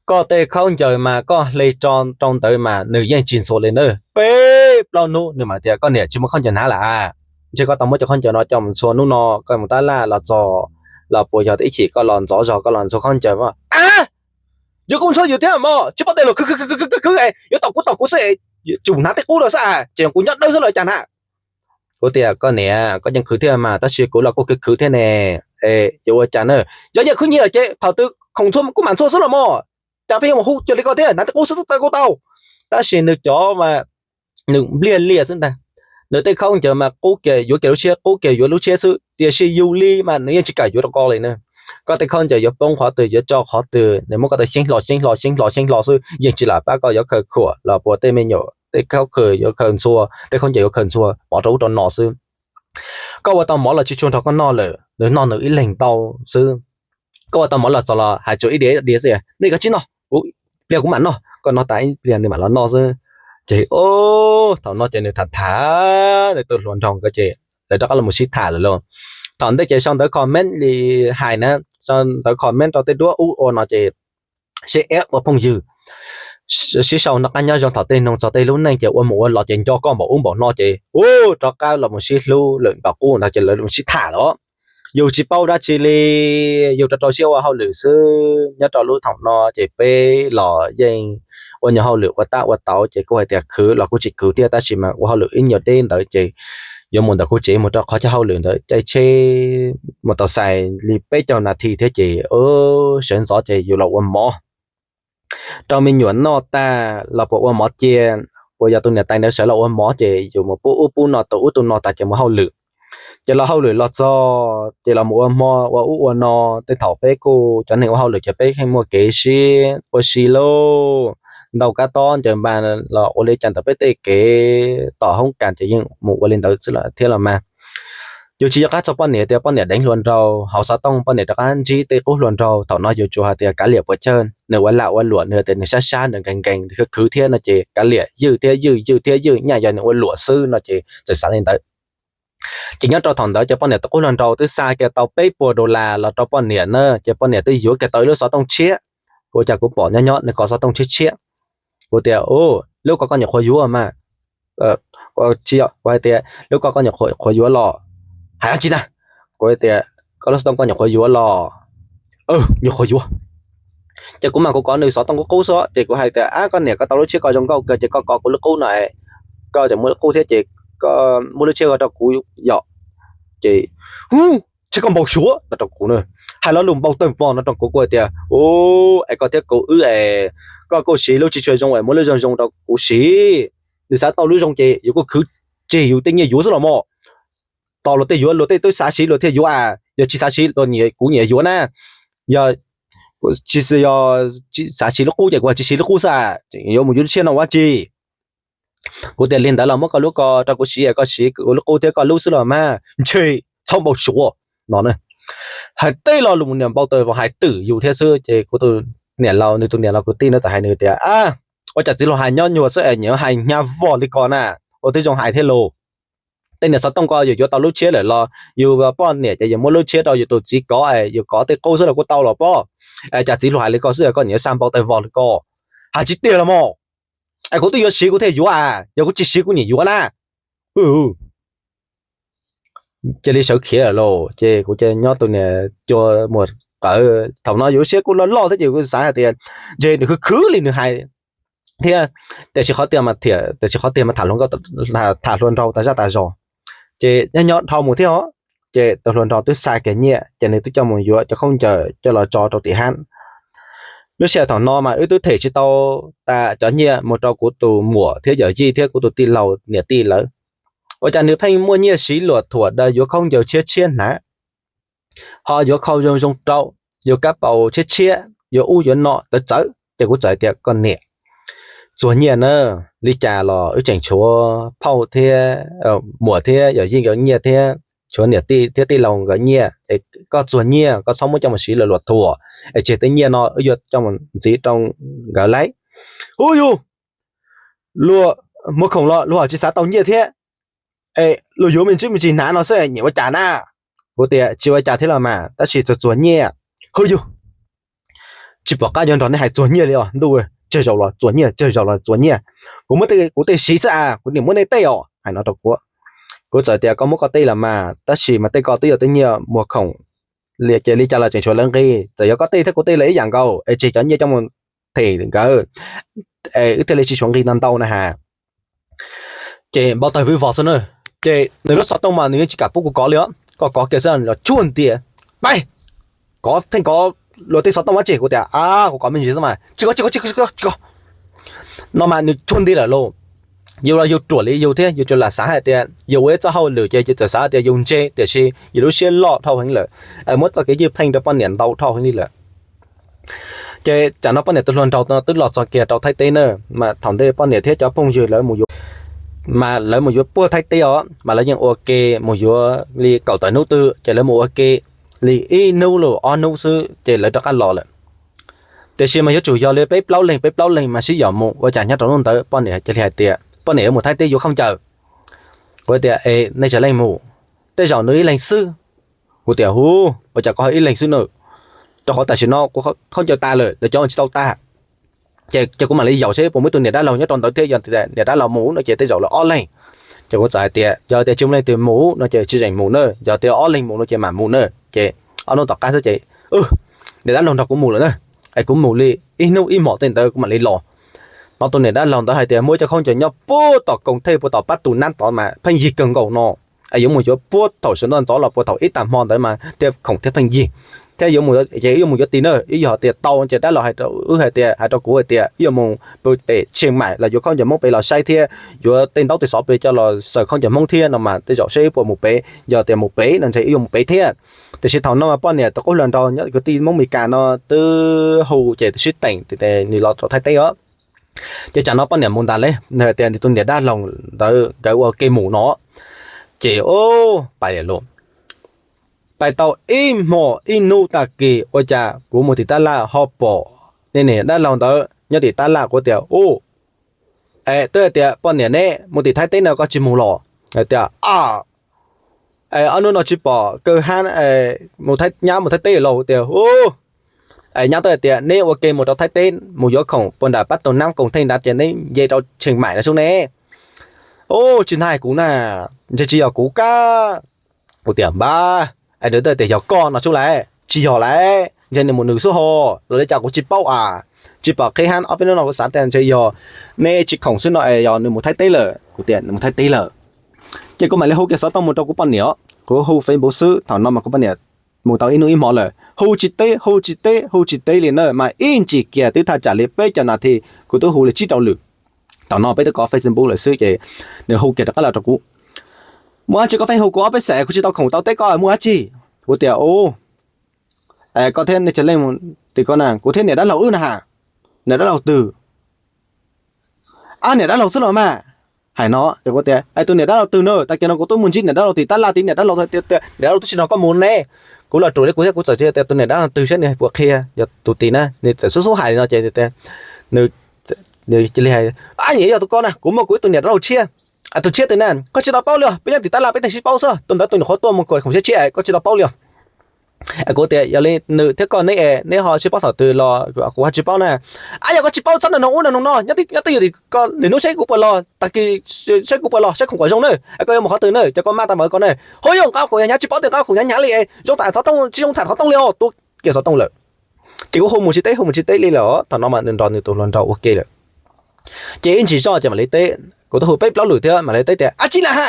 Koj tej khaub ncaws mas koj hle tso rau ntawd mas nws yeej tsis ntxhua li na. Peb plaub hnub nws mam tias, Koj niam, tsis muaj khaub ncaws hnav lawm a. Ntshe koj tau muab cov khaub ncaws no coj mus ntxhua hnub no koj mus tab laj los txog los puas yog ib chim koj los ntxov zog koj los ntxhua khaub ncaws mas a, yus kuj ntxhua yus thiab mog, tsis paub tej lus khwv khwv khwv khwv khwv, yuav tom kuv tom kuv xwb, tsum hnav tej qub los xwb a, tseem kuv nyob dawb xwb los cas na. Kuv tias, Koj niam, koj yeej khwv thiab mas tab sis kuv los kuj khwv khwv thiab ne, yuav ua cas na. Yog yeej khwv nyiaj lawm ces thaum twg khoom ntxhua kuj mam ntxhua xwb los mog, cas pheej yuav mus hu cuag li koj thiab, hnav tej qub xwb twb tau kuj tau. Tab sis nws cov mas nws npliag lias xwb ntag. Nws tej khaub ncaws mas qub kiag yuav kiag lub tshiab, qub kiag yuav lub tshiab xwb, tiam sis yus li mas nws yeej tsis kam yuav rau koj li na. Koj tej khaub ncaws yuav poob qhov twg yuav tso qhov twg, nws muab koj tej xyeeb hlo xyeeb hlo xyeeb hlo xyeeb hlo xwb, yeej tsis lam pab koj yuav khaws khuam los puas tej me nyuam tej khaub khaws yuav khaws ntxhua, tej khaub ncaws yuav khaws ntxhua pov rau ub rau no xwb. Koj ua tau mov los tsis tshua nrog koj noj lawm, nws noj nws ib leeg ntau xwb. Koj ua tau mov los txog los hais tsuas ib diav ib diav xwb, nej kav tsij noj, kuv pliag kuv mam noj, koj noj tas ib pliag nws mam los noj xwb. Ces thaum no ces nws tham tham nws tus hluas nraug nkawd ces lawv rov qab los sib tham lawm lauj. Thaum ntej ces sau ntawv comment li hais na, sau ntawv comment rau tej duab ub ua no ces sib eb ua phooj ywg, sib sau noj qab nyob zoo thaum tej noog txog tej lub neej ces ua mus ua los ces nco koj npaum ub npaum no ces u rov qab los mus sib hlub lawm npaum qub ntawd ces lawv los sib tham los. Yus tsis paub dab tsi li, yus rau rau siab ua hauj lwm xwb. Nyob rau lub thaum no ces peb los yeej ua nyuag hauj lwm ua tab ua tauv ces kuj hais tias khwv los kuj tsis khwv thiab tab sis mas ua hauj lwm ib nyuag deb ntawd ces yuav mus ntawm kuv tsev mus rau qhov chaw hauj lwm ntawd caij tsheb mus tau xais li peb caug nas this thiab ces sawv ntxov ces yus los ua mov rau me nyuam noj tag los puas ua mov cia, puas yog tus niam tais ntawd sawv los ua mov ces yus mus pub ub pub no tus ub tus no tas ces mus hauj lwm. Ces los hauj lwm los txog ces los mus ua hmo ua ub ua no, tej thaum peb kuj cov neeg ua hauj lwm ces peb yeej muaj kev sib ua si lauj, ntaus kab tob ncaws npas los ua li cas ntawm peb tej kev tom hoob kas ces yeej mus ua li ntawd xwb thiab los mas. Yus tsis nco qab txog poj niam tias poj niam deev hluas nraug hauv xov tooj, poj niam rov qab ntsib tej qub hluas nraug. Thaum no yus tsuas hais tias kav liam puas tsawg, nws ua lam ua luam, nws tias nws sab sab nws nkees nkees nws khwv khwv thiab no ces kav liam, ywj thiab ywj, ywj thiab ywj, nyaj yog nws ua luam xwb no ces txawm xav li ntawd. Ces nyob rau thaum ntawd ces poj niam tus qub hluas nraug twb xa kiag tau peb puas dollar los rau poj niam na, ces poj niam twb yuav kiag tau ib lub xov tooj tshiab. Kuv cas kuv pom nyob nyob nws kov xov tooj tshiab tshiab. Kuv tias, Lub ko koj nyuam qhuav yuav mas. Tsis yog, kuv hais tias, Lub ko koj nyuam qhuav yuav los? Hais dab tsi na? Kuv tias, Koj lub xov tooj koj nyuam qhuav yuav los? Nyuam qhuav yuav. Ces kuv mas kuv kov nws xov tooj qub qub xwb ces kuv hais tias, Ab, koj niam, koj tau lub tshiab ko zoo nkauj kawg ces koj kov kuv lub qub no, koj tseem muaj lub qub thiab ces koj muab lub tshiab ko rau kuv yom. Ces, Hu, tshiab koj npau suav no rau kuv na. Hais lo lus npau taws vog no rau kuv, kuv hais tias, U, es koj thiab kuv wb es koj kuj siv lub tsis tshua zoo es muab lub zoo zoo rau kuv siv. Nws xav tau lub zoo ces yus kuj khwv tseg yus tej nyiaj yuav xwb los mas. Tos luag tej yuav, luag tej twb xav siv luag thiaj yuav, yog tsis xav siv luag nyiam kuv nyiam yuav na. Yog tsis, yog xav siv lub qub ces kuv tsis siv lub qub xwb, yuav mus yuav lub tshiab no ua dab tsi? Kuv tias, Li ntawd los muab koj lub ko rau kuv siv, koj siv kuv lub qub thiab koj lub xwb los mas, ntshe txhob npau suav no. Hais tej lo lus niam npau taws vog hais twm yus thiab xwb ces kuv tus niam laus, nws tus niam laus kwv tij na txawm hais nws tias, Ab, ua cas txiv hluas hais nyob nyuag xwb es nyiam hais hnyav vog li ko na? Ua tib zoo hais thiab los. Tej niam xov tooj ko yus yuav tau lub tshiab lawm los yus poj niam ces yus muab lub tshiab rau yus tus txiv kov es yus kov tej qub xwb los kuj tau los pob. Es cas txiv hluas hais li ko xwb es koj nyiam xa npau taws vog li ko? Hais tsis tiag los mas. Es kuv twb yuav siv kuv thiaj yuav a, yog kuv tsis siv kuv nyiam yuav na. Cia li sawv khiav lawm lauj. Ces kuv cia nyob tus niam cuag muag qawv. Thaum no yus lub siab kuj loj loj thiab ces kuv xav hais tias ntshe nws khwv khwv li nws hais thiab. Tiam sis qhov tiag mas tham, tiam sis qhov tiag mas tham hluas nraug tas zaj tas zog. Ces nyob nyob dhau mus thiab os, Ces tus hluas nraug twb xa kiag nyiaj ces nws twb coj mus yuav cov khaub ncaws coj los tso rau tim hab. Lub sij hawm thaum no mas wb twb them tsis tau tas cov nyiaj mus rau kuv tus muam thiab yawm yij thiab kuv tus tij laug niam tij lawv. Ua cas nws pheej muaj nyiaj siv luam thuam daws yuav khaub ncaws tshiab tshiab hnav, ho yuav khau zoo zoo rau, yuav kab paus tshiab tshiab, yuav ub yuav no tawv txawv. Ces kuv txawm tias koj niam, txuag nyiaj na, li cas los wb tseem tshuav phauj thiab muam thiab yawm yij nkawd nyiaj thiab tshuav niam tij thiab tij laug nkawd nyiaj es koj txuag nyiaj koj txhob muab coj mus siv lawm luam thuam, es tseg tej nyiaj no wb yuav coj mus ntxiv rau nkawd lauj. Ub yug, luag muag khoom los luag tsis xav tau nyiaj thiab, es luag yuav me ntsis me ntsis hnav no xwb nyiam ua cas na. Kuv tias tsis ua cas thiab los mas tab sis txuag txuag nyiaj. Hwj yug, tsis pom qab yuav nrog nej hais txuag nyiaj li os ntuj, tsawg zaus los txuag nyiaj, tsawg zaus los txuag nyiaj. Kuv muab kuv tej siv xwb as, kuv niam muab nej tej os, hais no rau kuv. Kuv txawm tias koj muab koj tej los mas tab sis mas tej koj twb yog tej nyiaj muag khoom, ces li cas los tseem tshuav lawv nqi, txawm yog koj tej thiab kuv tej los ib yam nkaus es tseg cov nyiaj coj mus them nkawd, es wb thiaj li tsis tshuav nqi ntau ntau na has. Ces npau taws vwv vos xwb na. Ces nws lub xov tooj mas nws yeej tsis kam pub kuv kov li os, koj kov kiag xwb los tshuaj ntias. Pab, kov pheej kov luag tej xov tooj dab tsi? Kuv tias a, kuv kov me ntsis xwb mas tsis kov, tsis kov, tsis kov, tsis kov. No mas nws tshuaj nti lawm lauj. Yus los yus ruam li yus thiab yus tsuas lam xav hais tias yus ua ib txoj hauj lwm ces yus txawm xav tias yus ntse tiam sis yus lub siab loj dhau heev lawm, muab txoj kev ywj pheej rau poj niam ntau dhau heev li lawm. Ces tsam no poj niam tus hluas nraug no twb los txog kiag rau Thaib teb na, mas thaum ntej poj niam thiab cov phooj ywg lawv mus yuav, mas lawv mus yuav puag Thaib teb os, mas lawv yeej ua ke mus yuav li kaum tawm hnub twg ces lawv mus ua ke li ib hnub los ob hnub xwb ces lawv rov qab los lawm. Tiam sis mas yuav tsum yog li peb plaub leeg peb plaub leeg mas sib yaum mus, ua cas nyob rau hnub ntawd poj niam cia li hais tias poj niam yuav mus Thaib teb yuav khaub ncaws. Kuv tias es nej tsis leej mus, tej zaum nws ib leeg xwb. Kuv tias hu, ua cas koj ib leeg xwb na? Rau qhov tam sim no kuv khaub ncaws tas lawm, lawv cov tsis tau tag. Ces kuv mam li yaum seb puas muaj ib tug niam dab laug nyob rau ntawd thiab, yog tias niam dab laug mus no ces tej zaum lawv ob leeg. Ces kuv txawm hais tias yog tias tsis muaj leej twg mus no ces tsis zeem mus na, yog tias ob leeg mus no ces mam mus na. Ces ob hnub tom qab xwb ces niam dab laug nrog kuv mus lawm na, es kuv mus li ib hnub ib hmos tej ntawd kuv mam li los. No tus niam dab laug ntawd hais tias muaj ib co khaub ncaws nyob puag tom koom thej puag tom pab tus nab tod mas pheej yig kawg nkaus no, es yuav mus yuav puag thaum sawv ntxov ntxov los puag thaum ib tag hmo ntawd mas thiaj khoom thiaj pheej yig. Thiab yuav mus ces wb yuav mus yuav tib neeg, wb yog tias tau ces dab laug hais rau wb hais tias, hais rau kuv hais tias wb yuav mus pem Tsheej Maim los yuav khaub ncaws Hmoob pem los saib thiab yuav tej ntaub tej xov pem coj los xaws khaub ncaws Hmoob thiab no mas tej zaum seb wb puas mus pem, yog tias mus pem no ntshe wb yuav mus pem thiab. Tiam sis thaum no mas poj niam tus qub hluas nraug nyob kwv tij Hmoob Mes Kas no twb hu ces twb sib teem tias nws los rau Thaib teb os. Ces tsam no poj niam mus ntag lauj, nws hais tias nws tus niam dab laug ntawd nkawd ua ke mus no. Ces pais lawm, pais tau ib hmos ib hnub tag kis ua cas kuv mus tim tab laj ho pom niam dab laug ntawd nyob tim tab laj. Kuv tias u, es twb hais tias poj niam neb mus tim Thaib teb no koj tsis mus los? Hais tias a, es ob hnub no tsis pom kawg hab, nyab mus Thaib teb los? Tias u, es nyab twb hais tias neb ua ke mus rau Thaib teb mus yuav khoom puag nram pab tug nab koom thej nrad ces neb nce rau Tsheej Maim no sub ne. U, tsis ntag kuv na, ntshe tsis yog kuv kab. Kuv tias npab, es nws twb tias yog koj no sub lauj, tsis yog lauj, ntshe nws mus nws xwb ho, los li cas kuv tsis paub as. Tsis pom qhib hab, ob peb hnub no kuv xav tias ntshe yog neb tsis khoom xwb no es yog nws mus Thaib teb lawm. Kuv tias nws mus Thaib teb lawm. Ces kuv mam li hu kiag xov tooj mus rau kuv poj niam, kuv hu Facebook xwb, thaum no mas kuv poj niam mus tau ib hnub ib hmo lawm, hu tsis teb, hu tsis teb, hu tsis teb li na, mas ib ntsis kiag twb thaj tsam li peb caug nas this kuv twb hu li tsib rau lwm. Thaum no peb twb kov Facebook lawm xwb ces nws hu kiag rov qab los rau kuv, muaj dab tsi koj pheej hu kuv ob peb xeem kuv tsis tau khoom tau teb koj muaj dab tsi? Kuv tias u, koj thiab nej tsev leej mus tim ko na, kuv thiab niam dab laug wb na has. Niam dab laug twg? Ab, niam dab laug xwb los mas. Hais no es kuv tias tus niam dab laug twg na, tag kis no kuv twb mus ntsib niam dab laug tim tab laj tid, niam dab laug tias niam dab laug twb tsis nrog koj mus ne. Kuv los ruam li kuv thiab kuv txawm tias tus niam dab laug twg saib nws puas qhia, yog tus tim na, nws txawm xub xub hais li no ces nws cia li hais, ab, nyiam yog tus ko na, kuv muaj kuv ib tug niam dab laug tshiab. Tus tshiab twg na? Koj tsis tau paub li os, peb nyob tim tab laj peb thiaj sib paub xwb, tus ntawd tus nyuam qhuav tuaj mus khoom siab tshiab es koj tsis tau paub li os. Kuv tias yog li nws thiab koj neb es neb ho sib paub thaum twg los kuv ho tsis paub na. Ab, yog koj tsis paub txhob nug ub nug no, nyob twj ywm tim ko lwm hnub saib kuv puas los, tag kis saib kuv puas los, saib khoom kom zoo na, koj yuav mus qhov twg na, cov koj maj tau mas koj na. Ho yog nqa khoom hnyav hnyav tsis paub tias nqa khoom hnyav hnyav li es zoo tham xov tooj tsis zoo tham xov tooj li os, tua kiag xov tooj lawm. Ces kuv hu mus tsis teb, hu mus tsis teb li lawm, thaum no mas nws nrog nws tus hluas nraug ua ke lawm. Ces ib ntsis zoj ces mam li teb, kuv twb hu peb plaub lwm thiab mam li teb tias ab tsi na ha.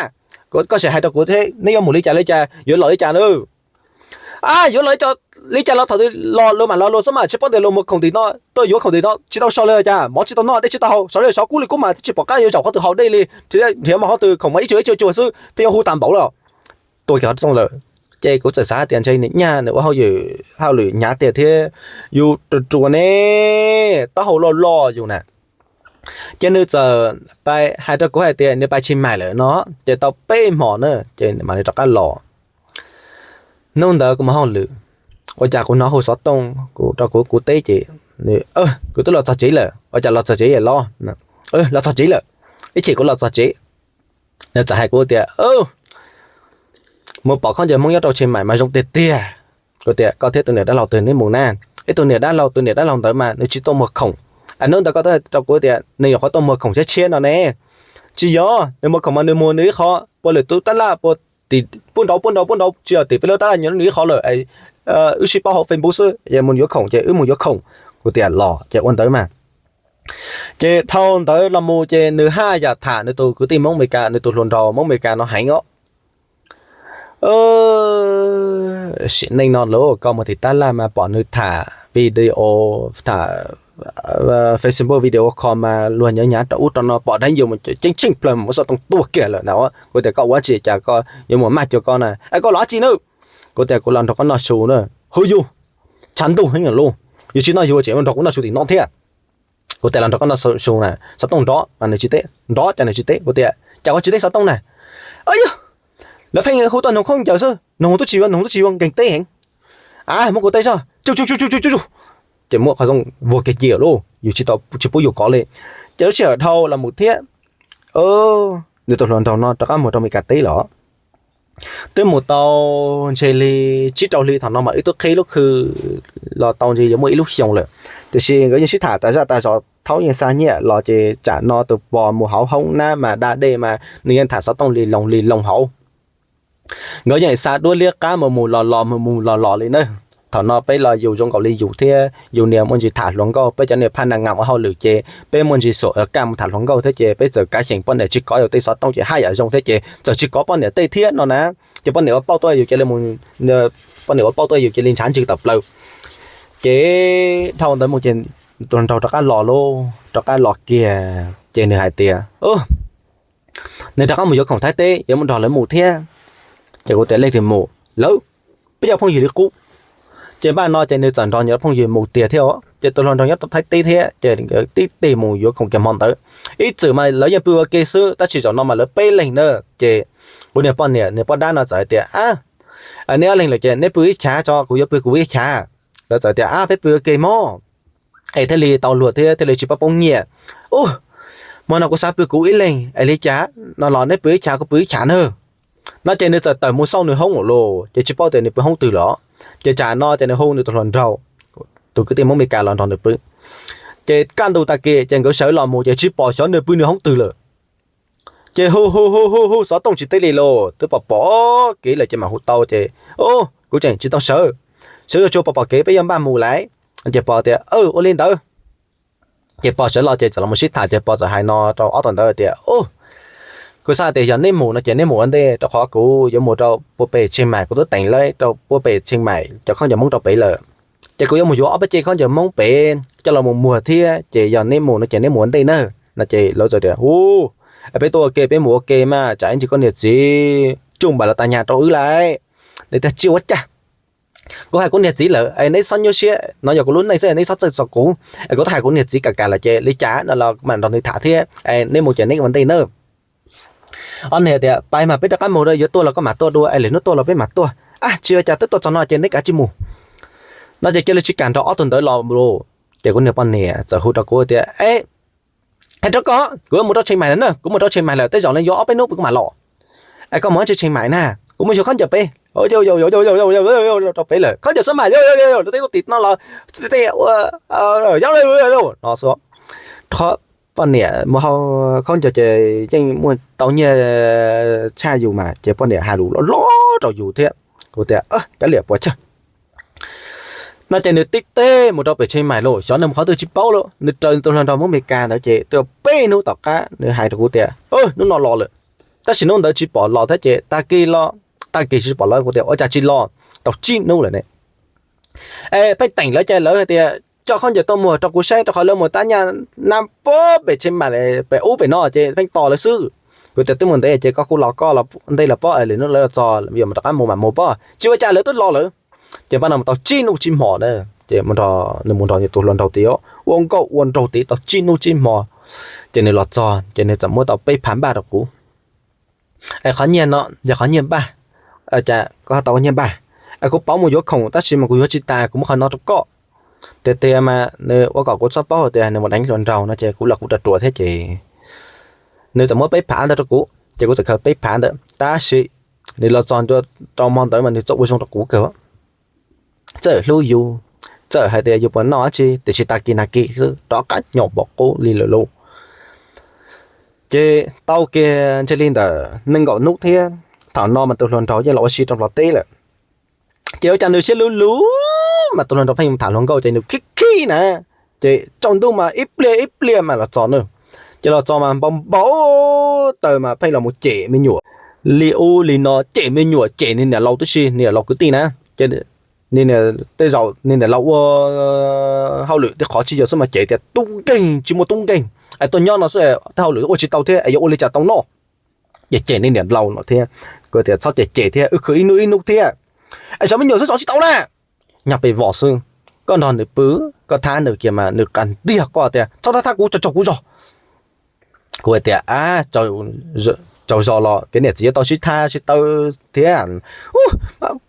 Koj sim hais rau kuv thiab, neb yuav mus li cas li cas, yuav los li cas na? A, yuav los li cas los thaum twg los luag mam los luag xwb mas, tsis paub tias luag muag khoom tim no tuaj yuav khoom tim no tsis tau so li cas, mov tsis tau noj dej tsis tau haus, sov li sov kub li kub mas tsis pom qab yuav zaum qhov twg haus dej li, nrhiav mov qhov twg khoom mas ib tsuas ib tsuas ib tsuas xwb, pheej yuav hu tas npaum lawm. Tuaj kiag qhov rooj lawm, ces kuv txawm xav tias ntshe nws nyaj nws ua hauj lwm, hauj lwm hnyav tiag thiab, yus ruam ruam ne, taub hau loj loj yus na. Ces nws txawm pais hais rau kuv hais tias nws pais Chiang Mai lawm no, ces tau peb hmo na ces mam li rov qab los. Hnub ntawd kuv mus hauj lwm, ua cas kuv hnov hu xov tooj kuv rau kuv, kuv teb ces, kuv twb los txog tsev lawm, ua cas los txog tsev los? Los txog tsev lawm, ib chim kuv los txog tsev, nws txawm hais kuv tias, mus pom khaub ncaws Hmoob nyob rau Chiang Mai mas zoo tiag tiag. Kuv tias koj thiab tus niam dab laug twg neb mus na? Ib tug niam dab laug, tus niam dab laug ntawd mas nws tsis tuaj muag khoom. Hnub ntawd koj twb hais rau kuv tias nws nyuam qhuav tuaj muag khoom tshiab tshiab no ne. Tsis yog, nws muag khoom mas nws muag nws ib qho, puag lwm tus tab laj puag tim pub nraud pub nraud pub nraud, tsis yog tim peb lub tab laj, nyob nws ib qho lawm. Wb sib paub hauv Facebook xwb, yog mus yuav khoom ces wb mus yuav khoom. Kuv tias los ces ua ntawd mas. Ces dhau ntawd los mus ces nws haj yam tham nws tus kwv tij Hmoob Amelikas, nws tus hluas nraug Hmoob Amelikas no heev os. Sim neej no los koj mus tim tab laj mas pom nws tham video, tham Facebook video call mas luag nyav nyav rau ub rau no, pom dab yus mus ceeb tsheej plawg mus muab xov tooj tua kiag lawm na. Kuv tias koj ua dab tsi cas koj yuav mus maj cuag koj na, es koj los dab tsi na? Kuv tias kuv los nrog koj noj su na. Hu yus, tshav ntuj heev lauj, yus tsis noj yus tseem nrog kuv noj su tim no thiab. Kuv tias los nrog koj noj su na, xov tooj nrov mas nws tsis teb, nrov cas nws tsis teb. Kuv tias cas koj tsis teb xov tooj na? Yog, lawv pheej hu tuaj nug khaub ncaws xwb, nug tub tsis yuav, nug tub tsis yuav, nkeeg teb heev. A, muab kuv teb zog, tsu tsu tsu tsu tsu tsu. Ces muab qhov zoo vuag kiag cia lauj, yus tsis tau, tsis pub yus kov li. Ces lub sij hawm dhau los mus thiab, nws tus hluas nraug no rov qab mus rau Amelikas teb lawm. Twb mus tau ntshe li tsib rau hli thaum no mas wb twb qhib lub khw los tau ntshe yuav muaj ib lub xyoo lawm. Tiam sis nkawd yeej sib tham tas zaj tas zog, thaum yeej xa nyiaj los ces tsam no tus pog mus hauv hoob nab mas da dej mas nws yeej tham xov tooj li loo li loo hauv. Nkawd yeej xa duab liab qab mus mus los los mus mus los los li na. Thaum no peb los yus zoo nkaus li yus thiab yus niam muaj ntsis tham hluas nkauj, peb cov niag phaj naj ngam ua hauj lwm ces peb muaj ntsis xuam kaj mus tham hluas nkauj thiab ces peb txawm kav xyeem poj niam tsis kov yus tej xov tooj ces haj yam zoo thiab ces txawm tsis kov poj niam tej thiab no na. Ces poj niam ua pauj tuaj yus cia li, poj niam ua pauj tuaj yus cia li ntshav ntswg tawm plaws. Ces dhau ntawd mus ces tus hluas nraug rov qab los lauj, rov qab los kiag ces nws hais tias nws rov qab mus yuav khoom Thaib teb yuav mus nrog lawv mus thiab. Ces kuv tias leej twg mus? Lawv, peb cov phooj ywg li qub. Ces npaj no ces nws txawm nrog nws phooj ywg mus tiag thiab os. Ces tus hluas nraug nyob tau Thaib teb thiab ces nkawd tib tig mus yuav khoom kiag hmo ntawd. Ib txwm mas lawv yeej pw ua ke xwb tab sis zaum no mas lawv peb leeg na. Ces kuv niag poj niam niag poj dab no txawm hais tias, a, neb ob leeg lawm ces neb pw ib chav tso, kuv yuav pw kuv ib chav. Lawv txawm tias, a, peb pw ua ke mog, es thiaj li tau luag thiab thiaj li tsis pab poob nyiaj. Ub, hmo no kuv xav pw kuv ib leeg es li cas no los neb pw ib chav kuv pw ib chav na. No ces nws txawm tawm mus xauj nws hoob lawm ces tsis paub tias nws pw hoob twg lawm. Ces tsam no ces nws hu nws tus hluas nraug, tus kwv tij Hmoob Meskas los nrog nws pw. Ces kaj ntug tag kis ces nkawd sawv los mus ces tsis pom xyov nws pw nws hoob twg lawm. Ces hu hu hu hu hu xov tooj tsis teb li lauj, twb pom pom kev lawm ces mam hu tau ces, kuv tseem tsis tau sawv, sawv tsuag tsuag pom pom kev peb yuav npaj mus lawm. Ces pog tias, ua li ntawd. Ces pog sawv los ces txawm los mus sib tham ces pog txawm hais no rau ob tug ntawd tias, kuv xav tias yog neb mus no ces neb mus ua ntej rau qhov kuv yuav mus rau puag pem Tsheej Maim, kuv twb teem lawv rau puag pem Tsheej Maim cov khaub ncaws Hmoob rau pem lawm. Ces kuv yuav mus yuav ob peb ce khaub ncaws Hmoob pem coj los mus muag thiab, ces yog neb mus no ces neb mus ua ntej na. No ces lawv txawm tias, hu, peb tuaj ua ke peb mus ua ke mas tsam ib ntsis koj niag txiv tsuj npaim los tas nyag rau wb lawm. Nws tias tsis ua cas, kuv hais kuv niag txiv lawm es neb txhob nyuaj siab, no yog kuv lub neej xwb neb txhob txhawj txog kuv. Es kuv twb hais kuv niag txiv kam kam lawm ces li cas no los kuv mam nrog nws tham thiab, neb mus ces neb ua ntej nawb. Ob niag tias pais mas peb rov qab mus, yuav tuaj los koj mam tuaj dua es lwm hnub tuaj los peb mam tuaj. A, tsis ua cas, twb tuaj txog no ces neb kav tsij mus. No ces cia li tsis kam nrog ob tug ntawd los lauj. Ces kuv niag poj niam txawm hu rau kuv tias, es, hais rau koj, kuv yuav mus rau Tsheej Maim lawm na, kuv mus rau Tsheej Maim lawm, tej zaum li yuav ob peb hnub kuv mam los. Es koj mus dab tsi Tsheej Maim na? Kuv mus xyuas khaub ncaws pem. Rau pem lawm, khaub ncaws xwb mas, lub teb lub tim no los, tej ua, no xwb. Qhov poj niam mus hau khaub ncaws ces yeej muaj tau nyiaj tshaj yus mas, ces poj niam hais lus loj loj rau yus thiab. Kuv tias, kav liam puas tsawg. No ces nws tib teg mus rau pem Tsheej Maim lauj, xyov nws mus qhov twg tsis paub lauj, nws raws nws tus hluas nraug Hmoob Meskas ntawd ces twb peb hnub tom qab nws hais rau kuv tias, hnub no los lawm. Tab sis hnub ntawd tsis pom los thiab ces tag kis los, tag kis tsis pom los, kuv tias ua cas tsis los, tau tsib hnub lawm ne. Es pheej teem lawv ces lawv hais tias coj khaub ncaws tuaj muag rau kuv saib, rau qhov lawv mus tab nyaj nab pob pem tsheb mas pem ub pem no ces pheej tos lawv xwb. Kuv tias twb mus ntev ces koj kuj los koj ntej los pob, lwm hnub lawv los txog yuav mus rov qab mus mas mus pob, tsis ua cas lawv twb los lawm. Ces pab no mus tau tsib hnub tsib hmo na, ces nws mus nrog nws tus hluas nraug tid ua nkauj ua nraug tid tau tsib hnub tsib hmo. Ces nws los txog ces nws txawm muab tau peb phav npaj rau kuv. Es qhov nyiaj no yog qhov nyiaj npaj, cas koj tau nyiaj npaj? Es kuv pauv mus yuav khoom tab sis mas kuv yuav tsis tas, kuv muab qhov no rau koj. Tiag tiag mas nws ua kom kuv txhob paub tias nws mus deev hluas nraug no ces kuv los kuv ruam ruam thiab ces nws txawm muab peb phav ntawd rau kuv ces kuv txawm khaws peb phav ntawd. Tab sis nws los txog ntua rau hmo ntawd mas nws txawm ua zoo rau kuv kawg, txawm hlub yus, txawm hais tias yus puas noj dab tsi tiam sis tag kis nag kis xwb rov qab nyo pom qub li lawm lauj. Ces tau kiag ntshe li ntawm nees nkaum hnub thiab, thaum no mas tus hluas nraug yeej los ua si rau Nplog teb lawm. Ces ua cas nws siab luv luv mas tus hluas nraug pheej tham hluas nkauj ces nws khib khib na. Ces tsaus ntuj mas ib pliag ib pliag mas los txog na. Ces los txog mas npau npau taws mas pheej los mus cem me nyuam li ub li no, cem me nyuam, cem niag niam laus tib si, niam laus kwv tij na. Ces tej zaum niag niam laus ua hauj lwm tej qhov tsis yog xwb mas cem tias tub nkeeg tsis muaj tub nkeeg, es tuaj nyob no xwb tej hauj lwm ua tsis tau thiab es yuav ua li cas tau noj. Ces cem niag niam laus no thiab, kuv tias txhob cem cem thiab, wb khwv ib hnub ib hnub thiab, es zov me nyuam xwb zov tsis tau na. Nyob pem vos xwb, koj nrog nws pw, koj thab nws kiag mas nws qas ntiag koj tias txhob thab thab kuv, tsaug tsaug kuv zog. Kuv tias a, tsaug zog los kev niam txiv yuav tau sib thab sib taw thiab,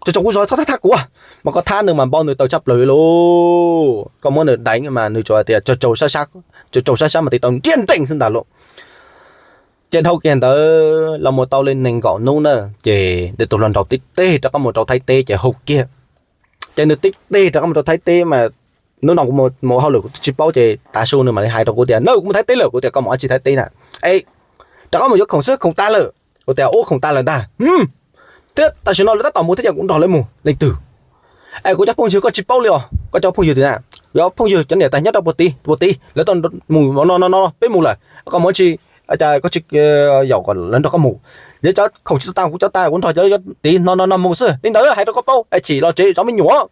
tsaug tsaug kuv zog, txhob thab thab kuv. Mas koj thab nws mas npau nws taws tshaj plaws li lauj, koj muab nws deev mas nws tsuas tias tsaug tsaug sab sab, tsaug tsaug sab sab mas tiv tau nriab nrees xwb ntag lauj. Ces dhau kiag ntawd los mus tau li nees nkaum hnub na, ces nws tus hluas nraug tib teg rov qab mus rau Thaib teb ces hu kiag. Ces nws tib teg rov qab mus rau Thaib teb mas hnub no kuv mus hauj lwm kuv tsis paub ces tav su nws mam li hais rau kuv tias na kuv mus Thaib teb lawm, kuv tias koj mus dab tsi Thaib teb na? Es rov qab mus yuav khoom xwb, khoom tas lawm. Kuv tias ua khoom tas lawm ntag. Thiab tam sim no lawv tab tom mus thiab ces kuv nrog lawv mus leej twg? Es kuv cov phooj ywg koj tsis paub li os, koj cov phooj ywg twg na? Kuv cov phooj ywg cov niam tais nyob rau puag tid, puag tid lawv tau mus no no no, peb mus lawm, koj mus dab tsi? Cas koj tsis yaum kom lawv nrog koj mus? Lawv cov khoom tsis tau tas, kuv cov tas, kuv nrog cov tid no no no mus xwb. Li ntawd hais rau koj paub, es chim los tsev zov me nyuam.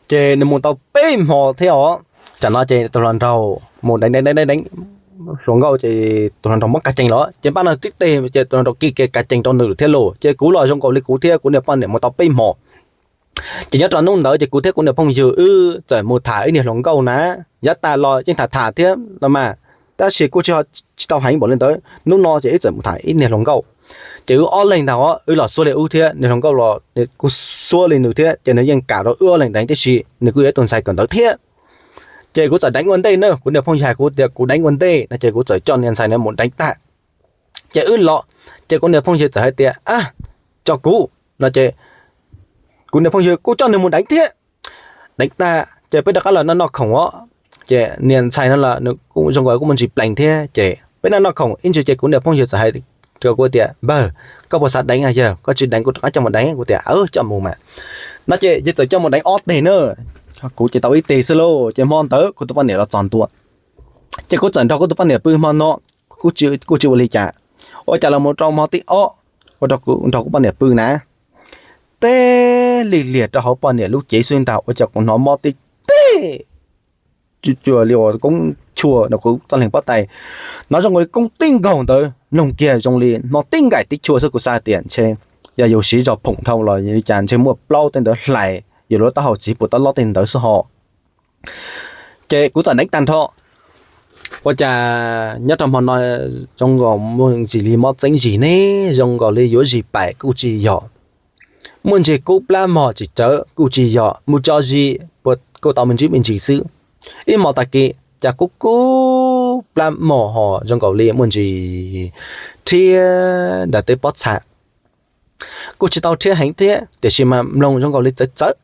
Ces nws mus tau peb hmo thiab os. Tsam no ces tus hluas nraug mus deev deev deev deev hluas nkauj ces tus hluas nraug muab kav cees los ces npaj no tib teg ces tus hluas nraug kiag kav cees rau nws thiab lauj. Ces kuv los zoo nkaus li kuv thiab kuv niag poj niam mus tau peb hmo. Ces nyob rau hnub ntawd ces kuv thiab kuv niag phooj ywg wb txawm mus tham ib niag hluas nkauj na. Yav tas los yeej tham tham thiab los mas, tab sis kuj tsis, tsis tau heev npaum li ntawd. Hnub no ces wb txawm mus tham ib niag hluas nkauj. Ces wb ob leeg ntag os, wb los xuab li wb thiab, niag hluas nkauj los kuj xuab li nws thiab, ces nws yeej kam rau wb ob leeg deev tib si, nws kuj yog ib tug ntxhais kawm ntawv thiab. Ces kuv txawm deev ua ntej na, kuv niag phooj ywg hais kuv tias kuv deev ua ntej no ces kuv txawm coj niag ntxhais no mus deev tag. Ces wb los, ces kuv niag phooj ywg txawm hais tias a, tso kuv no ces kuv niag phooj ywg kuj coj nws mus deev thiab. Deev tag ces peb rov qab los noj noj khoom os. Ces niag ntxhais no los nws kuj zoo nkaus kuj muaj ntsis plees thiab ces peb noj noj khoom ib ntsis ces kuv niag phooj ywg txawm hais rau kuv tias npawg, koj puas xav deev na yawg? Koj tsis deev kuv rov qab coj mus deev, kuv tias aw coj mus mas. No ces yawg txawm coj mus deev ob teg na, kuv ces tau ib teg xwb lauj. Ces hmo ntawd kuv tus poj niam los txog ntua, ces kuv txawm nrog kuv tus poj niam pw hmo no, kuj tsis ua li cas. Ua cas los mus rau hmo thib ob, ua rau kuv nrog kuv poj niam pw na, teb li liag rau hauv poj niam lub cev xwb ntag, ua cas kuv hnov mob tib teg, cuag li uas koob tshuaj no kuv txoj leeg pob tais, hnov zoo nkaus li koob tib nkaug ntawd, mloog kiag zoo li hnov tib nkaim tib chua xwb, kuv xav tias ntshe yog yus siv zog phoom dhau los li cas ntshe muaj plaub tej ntawd hlais yus lub taub hau txiv puas tab lob tej ntawd xwb ho. Ces kuv txawm deev tag nrho. Ua cas nyob rau hmo no zoo nkaus muaj ntsis li mob txeeb zis ne, zoo nkaus li yuav zis pais kuj tsis yog, muaj ntsis kub plab mog tsis tsawv kuj tsis yog, mus tso zis puas kuj tau me ntsis me ntsis xwb. Ib hmo tag kis cas kub kub plab mog ho zoo nkaus li muaj ntsis rhiab ntawm tej pob txha. Kuj tsis tau rhiab heev thiab tiam sis mas mloog zoo nkaus li txawv txawv.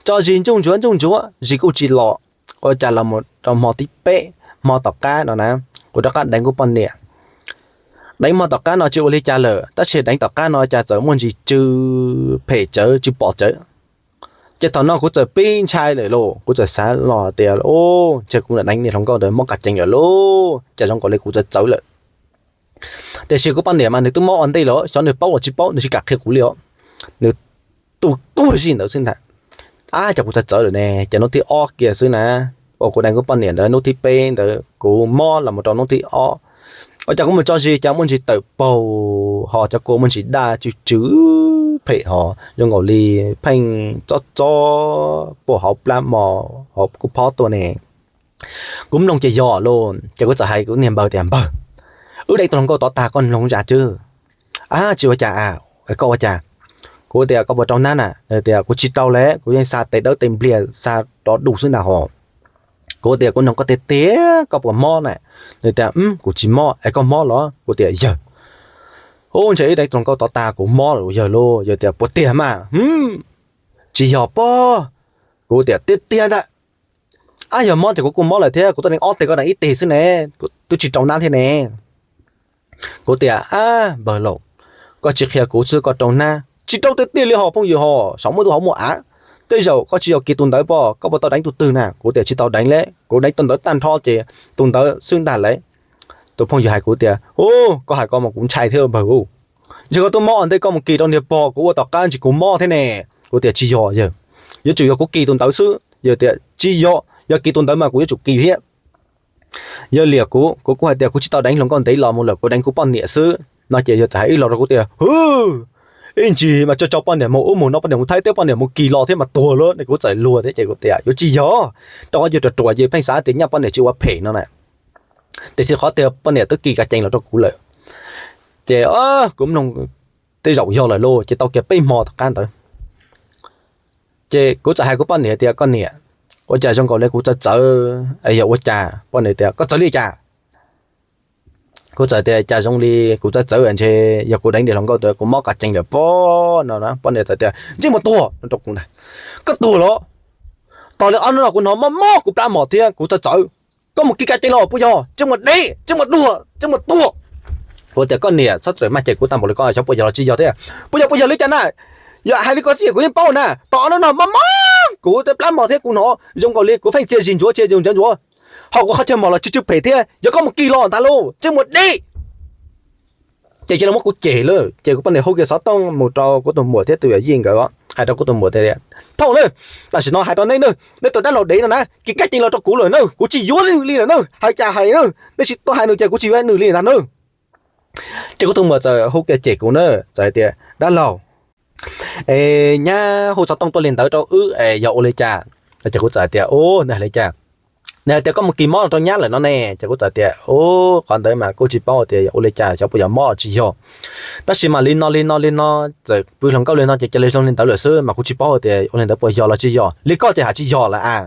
Tso zis ntsuj ntsuav ntsuj ntsuav zis kuj tsis los. Ua cas los mus rau hmo thib peb, hmo tom qab no na, kuv rov qab deev kuv poj niam. Deev hmo tom qab no tsis ua li cas lawm tab sis deev tom qab no cas txawm muaj ntsis tsw phem tsawv tsw pom tsawv. Ces thaum no kuv txawm pib ntshai lawm lauj, kuv txawm xav los tias ntshe kuv deev niag hluas nkauj ntawd mob qas cees lawm lauj, cas zoo nkaus li kuv txawv txawv lawm. Tiam sis kuv poj niam mas nws twb mob ua ntej lawm, xyov nws paub los tsis paub, nws tsis kam qhia kuv li os. Nws tu tuag zim ntawd xwb ntag. Ab, ces kuv txawv txawv lawm ne, ces hnub thib ob kiag xwb na, uas kuv deev kuv poj niam ntawd hnub thib peb ntawd kuv mob los mus rau hnub thib ob. Ua cas kuv mus tso zis cas muaj ntsis tawm paug ho cov kua muaj ntsis daj tsw tsw phem ho zoo nkaus li pheej txob txob puag hauv plab mos hauv kuv phob tuaj ne. Kuv mloog ces yog lauj, ces kuv txawm hais kuv niag npawg tias, Npawg, wb deev tus hluas nkauj tod tag koj mloog zam tswb. Ab, tsis ua cas a, koj ua cas? Kuv tias, Koj puas rau nab na? Nws tias, Kuv tsis rau li, kuv yeej xa tes dawb tes npliag xa rov dus xwb ntag hos. Kuv tias, Kuv nug koj tiag tiag, koj puas mob na? Nws tias, Kuv tsis mob es koj mob los? Kuv tias, Yawg, ub, ntshe wb deev tus hluas nkauj tod tag kuv mob lawm yawg lauj. Yawg tias, Puas tiag mas? Tsis yog pob. Kuv tias, Tiag tiag ntag. Ab, yog mob ces kuv kuj mob lawm thiab, kuv twb deev ob teg koj deev ib teg xwb ne, kuv twb tsis rau nab thiab ne. Kuv tias, Ab, npawg laus, koj tsis qhia kuv xwb koj rau nab. Tsis rau tiag tiag li hos phooj ywg hos, saum muaj tus hauv muaj av. Tej zaum koj tsis yog kis tus ntawd pob, koj puas tau deev tus twg na? Kuv tias, Tsis tau deev li, kuv deev tus ntawd tag nrho ces tus ntawd xwb ntag lauj. Tus phooj ywg hais kuv tias, Ub, koj hais ko mas kuv ntshai thiab npawg. Ntshe koj twb mob ua ntej koj mus kis rau niag pog kuv ua tom qab ntshe kuv mob thiab ne. Kuv tias, Tsis yog yawg, yuav tsum yog kuv kis tus ntawd xwb. Yawg tias, Tsis yog, yog kis tus ntawd mas kuv yuav tsum kis thiab. Yawg liam kuv, kuv kuj hais tias kuv tsis tau deev hluas nkauj ntev los mus lawm, kuv deev kuv poj niam xwb no ces yawg txawm hais ib los rau kuv tias, Hwv, ib ntsis mas tso tso poj niam mus ub mus no, poj niam mus Thaib teb, poj niam mus kis los thiab mas tuag lawm ne. Kuv txawm luag thiab ces kuv tias, Yuav tsis yog, rau qhov yawg ruam ruam ces pheej xav tias nyaj poj niam tsis ua phem no na. Tiam sis qhov tiag poj niam twb kis ka cees los rau kuv lawm. Ces kuv mloog tej zaum yog lawm lauj, ces tau kiag peb hmo tom qab ntawd ces kuv txawm hais kuv poj niam tias, Koj niam, ua cas zoo nkaus li kuv txawv txawv es yog ua cas? Poj niam tias, Koj txawv li cas? Kuv txawm tias, Cas zoo li kuv txawv txawv ntshe yog kuv deev tus hluas nkauj ntawd kuv mob ka cees lawm pob no na. Poj niam txawm tias, Ntsej muag tuag no rau kuv ntag. Koj tuag los? Tos li ob hnub no kuv hnov mob mob kuv plab mos thiab kuv txawv txawv. Koj mus kis ka cees los puas yog? Ntsej muag deb, ntsej muag duag, ntsej muag tuag. Kuv tias, Koj niam, txhob txawm maj cem kuv tag npaum li ko, xyov puas yog los tsis yog thiab. Puas yog, puas yog li cas na? Yog hais li ko xwb kuv yeej paub na. Tos ob hnub no mob mob kuv plab mos thiab kuv hnov zoo nkaus li kuv pheej txia zis ntsuav txia zis ntsuav ntsuav, ho kuv qhov chaw mos los tsw tsw phem thiab, yog koj mus kis los ntag lauj, ntsej muag deb. Ces cia li muab kuv cem lawm. Ces kuv poj niam hu kiag xov tooj mus rau kuv tus muam thiab tus yawm yij nkawd, hais rau kuv tus muam tias, Phauj na, tam sim no hais rau neb na, neb tus dab laug dev no na kis ka cees los rau kuv lawm na, kuv tsis yuav nws li lawm na, hais cas hais na, neb tsis tuaj hais nws ces kuv tsis yuav nws li ntag na. Ces kuv tus muam txawm hu kiag cem kuv na, txawm hais tias, Dab laug, es nyab hu xov tooj tuaj li ntawd rau wb es yog ua li cas? Ces kuv txawm hais tias, Ub, nws hais li cas? Nws hais tias koj mus kis mob rau nyab lawm no ne. Ces kuv txawm tias, Ub, qhov ntawd mas kuj tsis paub tias yog ua li cas, xyov puas yog mob los tsis yog. Tab sis mas li no li no li no, txawm pw hluas nkauj li no ces cia li zoo li ntawd lawm xwb, mas kuv tsis paub tias ua li ntawd puas yog los tsis yog. Li koj ces hais tsis yog lawm a.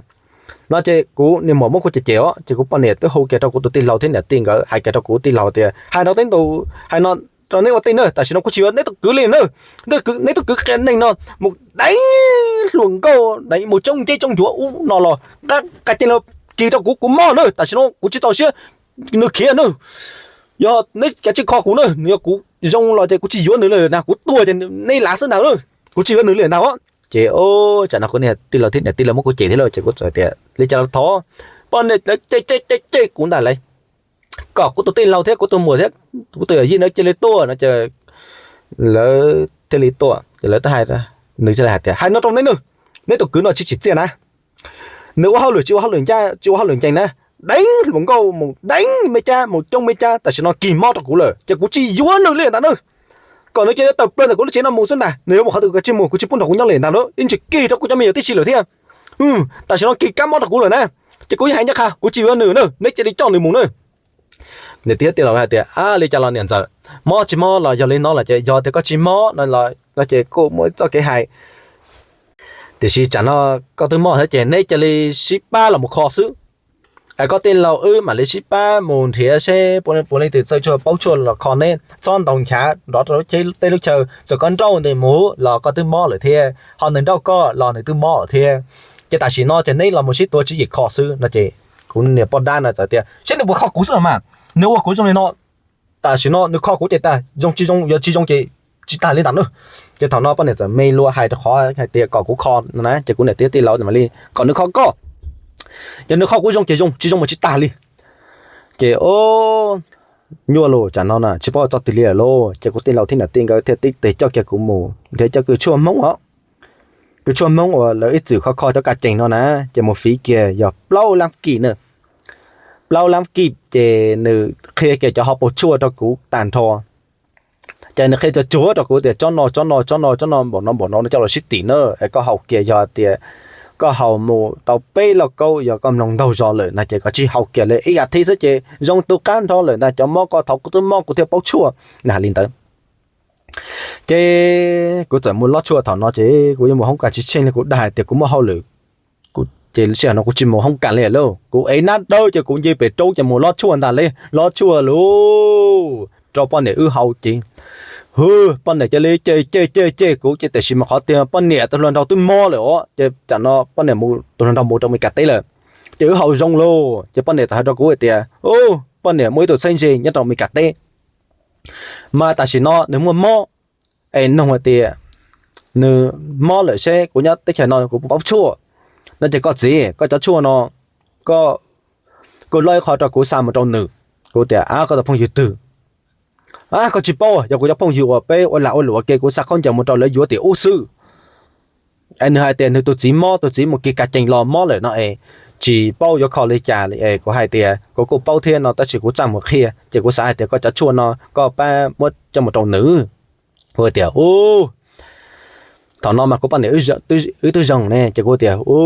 No ces kuv niag muam muab kuv cem cem os, ces kuv poj niam twb hu kiag rau kuv tus tij laug thiab niam tij nkawd, hais kiag rau kuv tij laug tias, Hais no, hais no rau neb ua tij na, tam sim no kuv tsis yuav neb tus kwv li na. Neb tus kwv qias neeg no mus deev hluas nkauj, deev mus tsoob nceb tsoob ncuav ub no los, qab ka cees los kis rau kuv, kuv mob na, tam sim no kuv tsis txaus siab, nws khiav na. Yog neb kav tsij kho kuv na, nws yog kuv zoo los ces kuv tsis yuav nws li na, kuv tuag ces neb lav xwb ntag na, kuv tsis yuav nws li ntag. Ces tsam no kuv niag tij laug thiab niam tij lawv muab kuv cem thiab lauj, ces kuv txawm tias, Li cas los thov, poj niam lawv cem cem cem kuv ntag lauj, kom kuv tus tij laug thiab kuv tus muam thiab kuv tus yawm yij na cia li tuaj no ces lawv thiaj li tuaj. Ces lawv twb hais, nws thiaj li hais tias, Hais no rau neb na, neb tus kwv no tsis tsim txiaj na, nws ua hauj lwm tsis ua hauj lwm ncaj tsis ua hauj lwm ncees na, deev hluas nkauj mus deev me cab mus coob me cab, tam sim no kis mob rau kuv lawm ces kuv tsis yuav nws li ntag na. Kom nws cia li tawm plaws ntawm kuv lub tsev no mus xwb ntag, nws yuav mus qhov twg kav tsij mus, kuv tsis pub nrog kuv nyob li ntag na, ib ntsis kis rau kuv cov me nyuam tib si lawm thiab. Tam sim no kis kab mob rau kuv lawm na, ces kuv yeej hais ncaj qha kuv tsis yuav nws na, neb cia li coj nws mus na. Niam tij thiab tij laug hais tias, Ab, li cas los niam ntxawm, mob tsis mob los yog li no los ces yog tias koj tsis mob no ces kuj muaj txoj kev hais, tiam sis tsam no koj twb mob thiab ces neb cia li sib pab los mus kho xwb. Es koj tij laug wb mam li sib pab mus nrhiav seb puas, puas leej twg txawj tshuaj paub tshuaj los kho neb, txhob ntaus nchav nrov rau tej lub chaw, txawm koj nrauj nws mus los koj twb mob lawm thiab, ho nws nrauj koj los nws twb mob lawm thiab. Ces tam sim no ces neb los mus sib tuav tswv yim kho xwb no ces kuv niam poj dab no txawm tias, Saib nws puas kho kuv xwb mas, nws ua kuv zoo li no, tam sim no nws kho kuv ces tag, zoo tsis zoo, yog tsis zoo ces tsis tag li ntawd na. Ces thaum no poj niam txawm me lua hais rau qhov hais tias kom kuv kho no na, ces kuv niam tij thiab tij laug mam li kom nws kho koj. Yog nws kho kuv zoo ces zoo, tsis zoo mas tsis tag li. Ces o, nyuaj lus tsam no na tsis paub txog twg li lawm lauj. Ces kuv tij laug thiab niam tij nkawd thiaj tib tes coj kiag kuv mus nrhiav cov kws tshuaj Hmoob os, kws tshuaj Hmoob uas lawv ib txwm kho kho cov kas cees no na, ces mus fiv kiag yog plaub lab kij na, plaub lab kij ces nws qhia kiag cov hauv paus tshuaj rau kuv tag nrho. Ces nws qhia tsuag tsuag rau kuv tias tsob no tsob no tsob no tsob no npaum no npaum no no coj los sib tim na, es koj haus kiag yog tias koj haus mus tau peb lauj kaub yog koj mloog ntaug zog lawm na ces koj tsis haus kiag li ib as thiv xwb ces zoo tu qab nrho lawm ntag, cov mob koj thaum kuv twb mob kuv thiaj paub tshuaj. Nws hais li ntawd. Ces kuv txawm mus lob tshuaj thaum no ces kuv yuav mus hoob kas tsis tsheej li kuv dag hais tias kuv muaj hauj lwm. Ces sij hawm no kuv tsis mus hoob kas li lauj, kuv ev nab dawb ces kuv nce pem roob ces mus lob tshuaj ntag li, lob tshuaj lauj rau poj niam wb haus ces, hwb, poj niam cia li cem cem cem cem kuv ces tiam sis mas qhov tiag poj niam tus hluas nraug twb mob lawm os ces tsam no poj niam mus tus hluas nraug mus rau Mes Kas teb lawm. Ces wb haus zoo lauj ces poj niam txawm hais rau kuv hais tias, u, poj niam muaj ib tug txheeb ze nyob rau Mes Kas teb, mas tam sim no nws muaj mob, es nug hais tias nws mob lawm seb kuv nyob teb chaws no kuv puas paub tshuaj. No ces koj txiv, koj cov tshuaj no, koj, koj lob ib qho rau kuv xa mus rau nws. Kuv tias, a, koj tus phooj ywg twg? A, koj tsis paub, yog kuv cov phooj ywg uas peb ua lag ua luam ua ke, kuv xa khaub ncaws mus rau lawv yuav tim ub xwb. Es nws hais tias nws tus txiv mob, tus txiv mus kis kas cees los mob lawm no es tsis paub yuav kho li cas li es kuv hais tias kuv kuj paub thiab no tab sis kuv txaj muag qhia ces kuv xav hais tias koj cov tshuaj no koj pab muab coj mus rau nws. Kuv tias, u, thaum no mas kuv poj niam wb twb zoo ne ces kuv tias, u,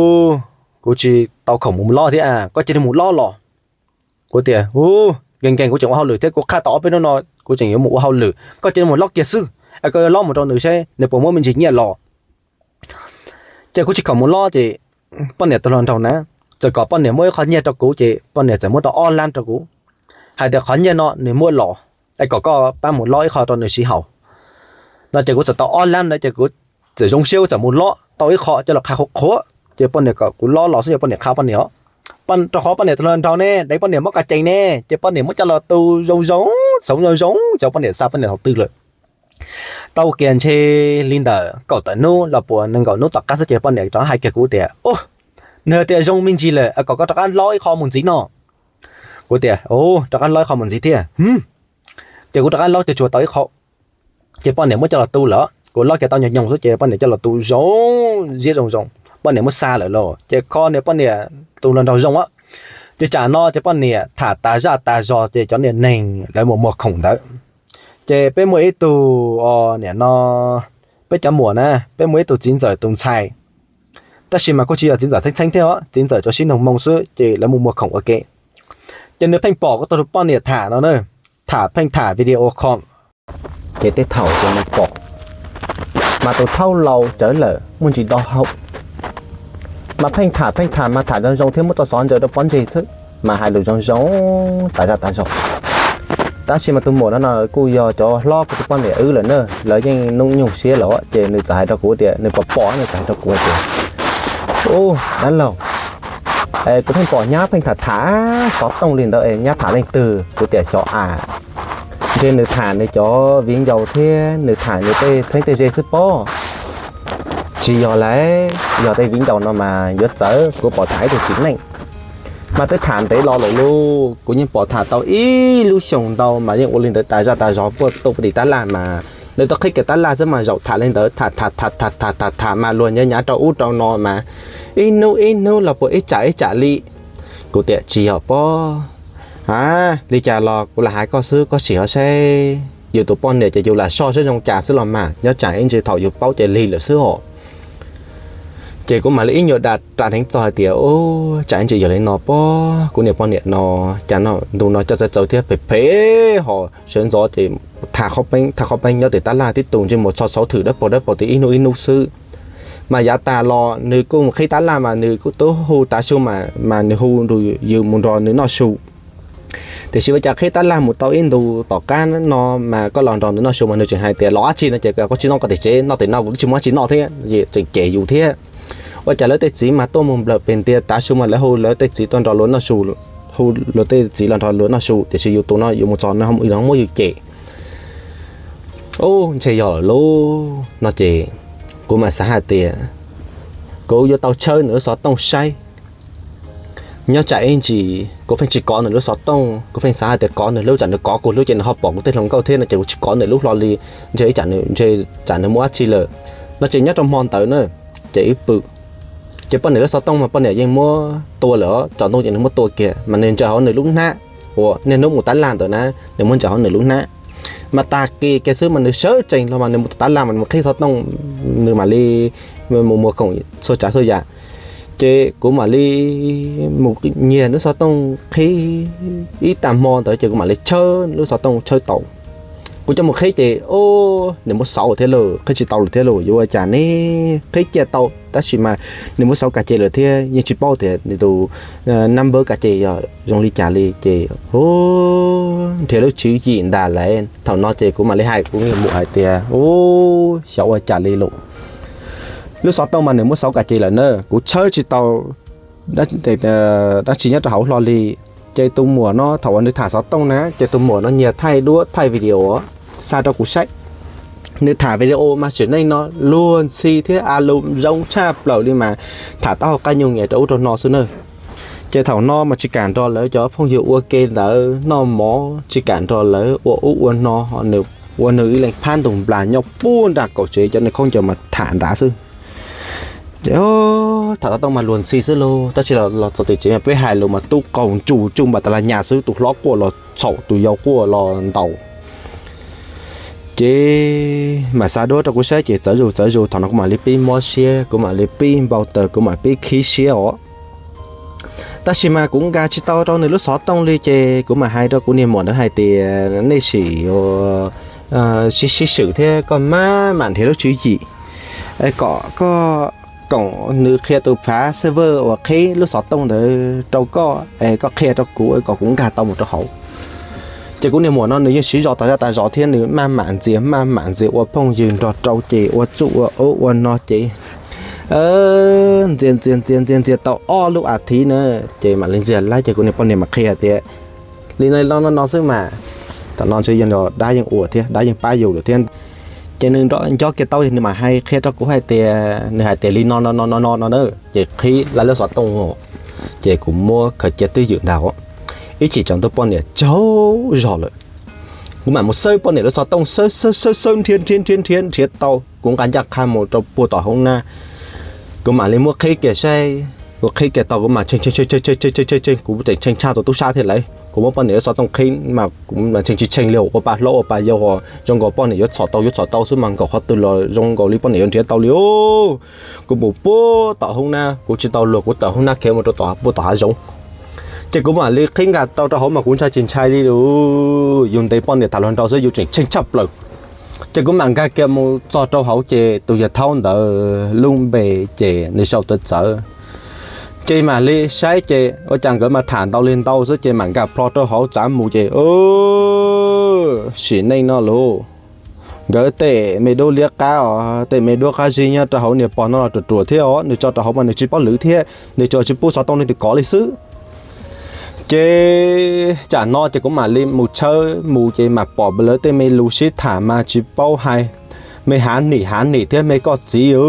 kuv tsis tau khoom mus lob thiab, koj cia li mus lob los. Kuv tias, u, nkees nkees kuv tseem ua hauj lwm thiab kuv qhaj tau ob peb hnub no kuv tseem yuav mus ua hauj lwm, koj cia li mus lob kiag xwb, es koj yuav lob mus rau nws seb nws puas muab me ntsis nyiaj los. Ces kuv tsis khoom mus lob ces poj niam tus hluas nraug na, txawm kom poj niam muab ib qho nyiaj rau kuv ces poj niam txawm muab tau ob lab rau kuv, hais tias qhov nyiaj no nws muab los, es kom koj pab mus lob ib qho rau nws siv haus. No ces kuv txawm tau ob lab ntawd ces kuv txawm zoo siab kuv txawm mus lob tau ib qho coj los qhaj qhuav qhuav ces poj niam kom kuv lob los xwb ces poj niam qha poj niam os. Rau qhov poj niam tus hluas nraug ne deev poj niam mob kas cees ne ces poj niam muab coj los tu zoo zoo, txhoov zoo zoo ces poj niam xa poj niam thaum twg lawm. Tau kiag ntshe li ntawm kaum tawm hnub los puas nees nkaum hnub tom qab xwb ces poj niam rov hais kiag kuv tias, u, nws tias zoo me ntsis lawm kom koj rov qab lob ib qho mus ntxiv no. Kuv tias, u, rov qab lob ib qho mus ntxiv thiab. Ces kuv rov qab lob tsuag tsuag tau ib qho, ces poj niam muab coj los tu lawm, kuv lob kiag tau nyoos nyoos xwb ces poj niam coj los tu zoo, ziab zoo zoo, poj niam muab xa lawm lauj. Ces kho niag poj niam tus hluas nraug zoo, ces tsam no ces poj niam tham tas zaj tas zog ces cov niag neeg lawv mus muag khoom ntawd. Ces peb muaj ib tug, niam no, peb cov muam na, peb muaj ib tug txiv ntxawm tus ntxhais, tab sis mas kuj tsis yog txiv ntxawm txheeb txheeb thiab os, txiv ntxawm cov sib noog moo xwb ces lawv mus muag khoom ua ke. Ces nws pheej pom kuv tus poj niam tham no na, tham pheej tham video call. Ces tej thaum ces nws pom, mas tus thaub laus tsawv lawm muaj ntsis do hau, mas pheej tham pheej tham mas tham zoo zoo thiab muab txoj xov ntsaws rau pob ntseg xwb, mas hais lus zoo zoo tas zaj tas zog. Tab sis mas tus muam no no kuj yog cov hlob kuv tus poj niam wb lawm na, lawv yeej hnub nyoog siab lawm ces nws txawm hais rau kuv tias nws pom pom, nws txawm hais rau kuv tias, u, dab laug, kuv pheej pom nyab pheej tham tham xov tooj li ntawd es nyab tham leej twg? Kuv tias xyov as, ntshe nws tham nws cov viv ncaus thiab nws tham nws tej txheeb tej ze xwb pob. Tsis yog lauj, yog tej viv ncaus no mas yuav txawv, kuv pom tham ib tug txiv neej mas twb tham ntev los lawm lauj, kuv yeej pom tham tau ib lub xyoos ntau mas yeej ua li ntawd tas zaj tas zog puag tim tab laj mas nws tau qhib kiag tab laj xwb mas zaum tham li ntawd tham tham tham tham tham tham mas luag nyav nyav rau ub rau no mas ib hnub ib hnub los puas ib tsam ib tsam li. Kuv tias tsis yog pob, a, li cas los kuv lam hais koj xwb, koj sim ho saib yus tus poj niam ces yus lam soj seb zoo cas xwb los mas nyob tsam ib ntsis thaum yus paub ces lig lawm xwb os. Ces kuv mam li ib nyuag da ras heev txog hais tias, u, tsam ib ntsis yog li no pob, kuv niam poj niam no cas no ntu no coj txawv txawv thiab phem phem ho sawv ntxov ces tham qhob peeb tham qhob peeb nyob tim tab laj tib tug ntsej muag txho xauv thwm dawb paug dawb paug tim ib hnub ib hnub xwb. Mas yav tas los nws kuj mus qhib tab laj mas nws kuj tub hu tav su mas mas nws hu yus mus nrog nws noj su. Tiam sis ua cas qhib tab laj mus tau ib ntu tom qab no mas koj los nrog nws noj su mas nws tseem hais tias los dab tsi no ces koj tsis noj koj tim tsev, noj tim no kuv twb tsis muaj dab tsi noj thiab, tseem cem yus thiab. Ua cas lawv tej txiv mas tuaj mus nplawm pem ntiag tav su mas lawv hu lawv tej txiv tuaj nrog luag noj su, hu luag tej txiv los nrog luag noj su, tiam sis yus tus no yus mus txog no muab yus cem. Ub, ntshe yog lawm lauj no ces kuv mam xav hais tias kuv yuav tau tshawb nws lub xov tooj saib. Nyob tsam ib ntsis kuv pheej tsis kov nws lub xov tooj, kuv pheej xav hais tias kov nws lub, tsam nws kov kuv lub ces nws ho pom kuv tej hluas nkauj thiab no ces kuv tsis kov nws lub hlo li, ntshe ib tsam nws, ntshe tsam nws muaj dab tsi lawm no. Ces nyob rau hmo ntawd na, ces wb pw, ces poj niam lub xov tooj mas poj niam yeej muab tua lawm, tsaus ntuj ces nws muab tua kiag mas nws ntsaws hauv nws lub hnab uas niaj hnub mus tab laj ntawd na, nws muab ntsaws hauv nws lub hnab. Mas tag kis kiag xwb mas nws sawv tsees los mas nws mus tab laj mas nws mus qhib xov tooj, nws mam li mus muag khoom txhua tsav txhua yam. Ces kuv mam li mus nyiag lub xov tooj qhib ib tag hmo ntawd ces kuv mam li tshawb lub xov tooj tshawb tau. Kuv coj mus qhib ces, o, nws muab xauv thiab lauj, qhib tsis tau lawm thiab lauj, yuav ua cas ne? Qhib cia tau tab sis mas nws muab xauv kas ces lawm thiab yeej tsis paub tias nws tus number kas ces yog zoo li cas li ces, u, nrhiav lub tswv yim ntag lauj. Thaum no ces kuv mam li hais kuv niag muam hais tias, u, xyov ua cas li lauj, lub xov tooj mas nws muab xauv kas ces lawm na, kuv tshawb tsis tau dab tsi nyob rau hauv hlo li. Ces tus muam no thaum uas nws tham xov tooj na ces tus muam no nyiag thaij duab thaij video xa rau kuv saib. Nws tham video mas sim neej no luag ntxhi thiab a lus zoo tshaj plaws li mas tham taub hau qab nyuj nyias rau ub rau no xwb na. Ces thaum no mas tsis kam nrog lawv cov phooj ywg ua ke ntawd noj mov, tsis kam nrog lawv ua ub ua no, nws ua nws ib leeg phab ntug nplas nyob puag nram kaum tsev cov niag khaub ncaws mas tham nrad xwb. Ces tham xov tooj mas luag ntxhi xwb lauj, tab sis los txog tim tsev peb hais lus mas tub qaug ntsus tsuj npas tas las nyas xwb, tus hlob quaj los txhaum, tus yau quaj los ntaus. Ces mam xa duab rau kuv saib ces txawv zus txawv zus, thaum no kuv mam li pib mob siab, kuv mam li pib npau taws, kuv mam pib khib siab os. Tab sis mas kuv nkag tsis tau rau nws lub xov tooj li ces kuv mam hais rau kuv niag muam ntawd hais tias, nej sim sib sib swm thiab koj mam mam nrhiav lub tswv yim kom koj, kom nws qhia tus phav server uas qhib lub xov tooj ntawd rau koj es koj qhia rau kuv kom kuv nkag tau mus rau hauv. Ces kuv niag muam no nws yeej siv zog tas zaj tas zog thiab nws maj mam ntxias maj mam ntxias ua phooj ywg nrog rau ces ua txuj ua ub ua no ces ntxias ntxias ntxias ntxias ntxias tau ob lub as thiv na, ces mam li ntxias lawm ces kuv niag poj niam mam qhia tias, li no no no xwb mas, thaum no ntshe yog dab yeej ua thiab dab yeej pab yus lawm thiab. Ces nws nco kiag tau nws mam hais qhia rau kuv hais tias, nws hais tias li no no no no no no na, ces qhib lawv lub xov tooj, ces kuv muab khaws cia twj ywm ntag. Ib chim tsaus ntuj poj niam tsaug zog lawm, kuv mam mus xawb poj niam lub xov tooj, xawb xawb xawb xawb nrhiav nrhiav nrhiav nrhiav nrhiav tau, kuv nqa ncaj qha mus rau puag tom hoob nab. Kuv mam li muab qhib kiag saib, kuv qhib kiag tau kuv mam tshee tshee tshee tshee tshee tshee, kuv tseem tshee tshaj tus tub sab thiab lawm. Kuv muab poj niam lub xov tooj qhib mas kuv tshee tsis tshee li, ua pa hlob ua pa yau, zoo nkaus poj niam yuav txhom tau yuav txhom tau xwb mas nkaum qhov twg los zoo nkaus li poj niam yuav nrhiav tau li os. Kuv mus puag tom hoob nab, kuv tsis tau luag, kuv tawm hoob nab khiav mus rau tom puag tom hav zoov. Ces kuv mam li qhib nkag tau rau hauv mas kuv ntshai tsis ntshai li lauj, yus ntes poj niam tham hluas nraug xwb yus tseem tshee tshaj plaws. Ces kuv mam nkag kiag mus txog rau hauv ces tus yawg thaub ntawd lub npe ces nws sau txawv txawv. Ces mam li saib ces ua cas nkawd mas tham ntau li ntau xwb ces mam nkag plho rau hauv txav mus ces, sim neej no lauj, nkawd tej me duab liab qab os, tej me duab qab zib nyob rau hauv niag pog no los ruam ruam thiab os, nws tso rau hauv mas nws tsis paub lwv thiab nws tsuas tsis pub xov tooj leej twg kov li xwb. Ces tsam no ces kuv mam li mus tshawb mus ces mam pom lawv tej me lus sib tham mas tsis paub hais, me hav nim hav nim thiab me koj txiv,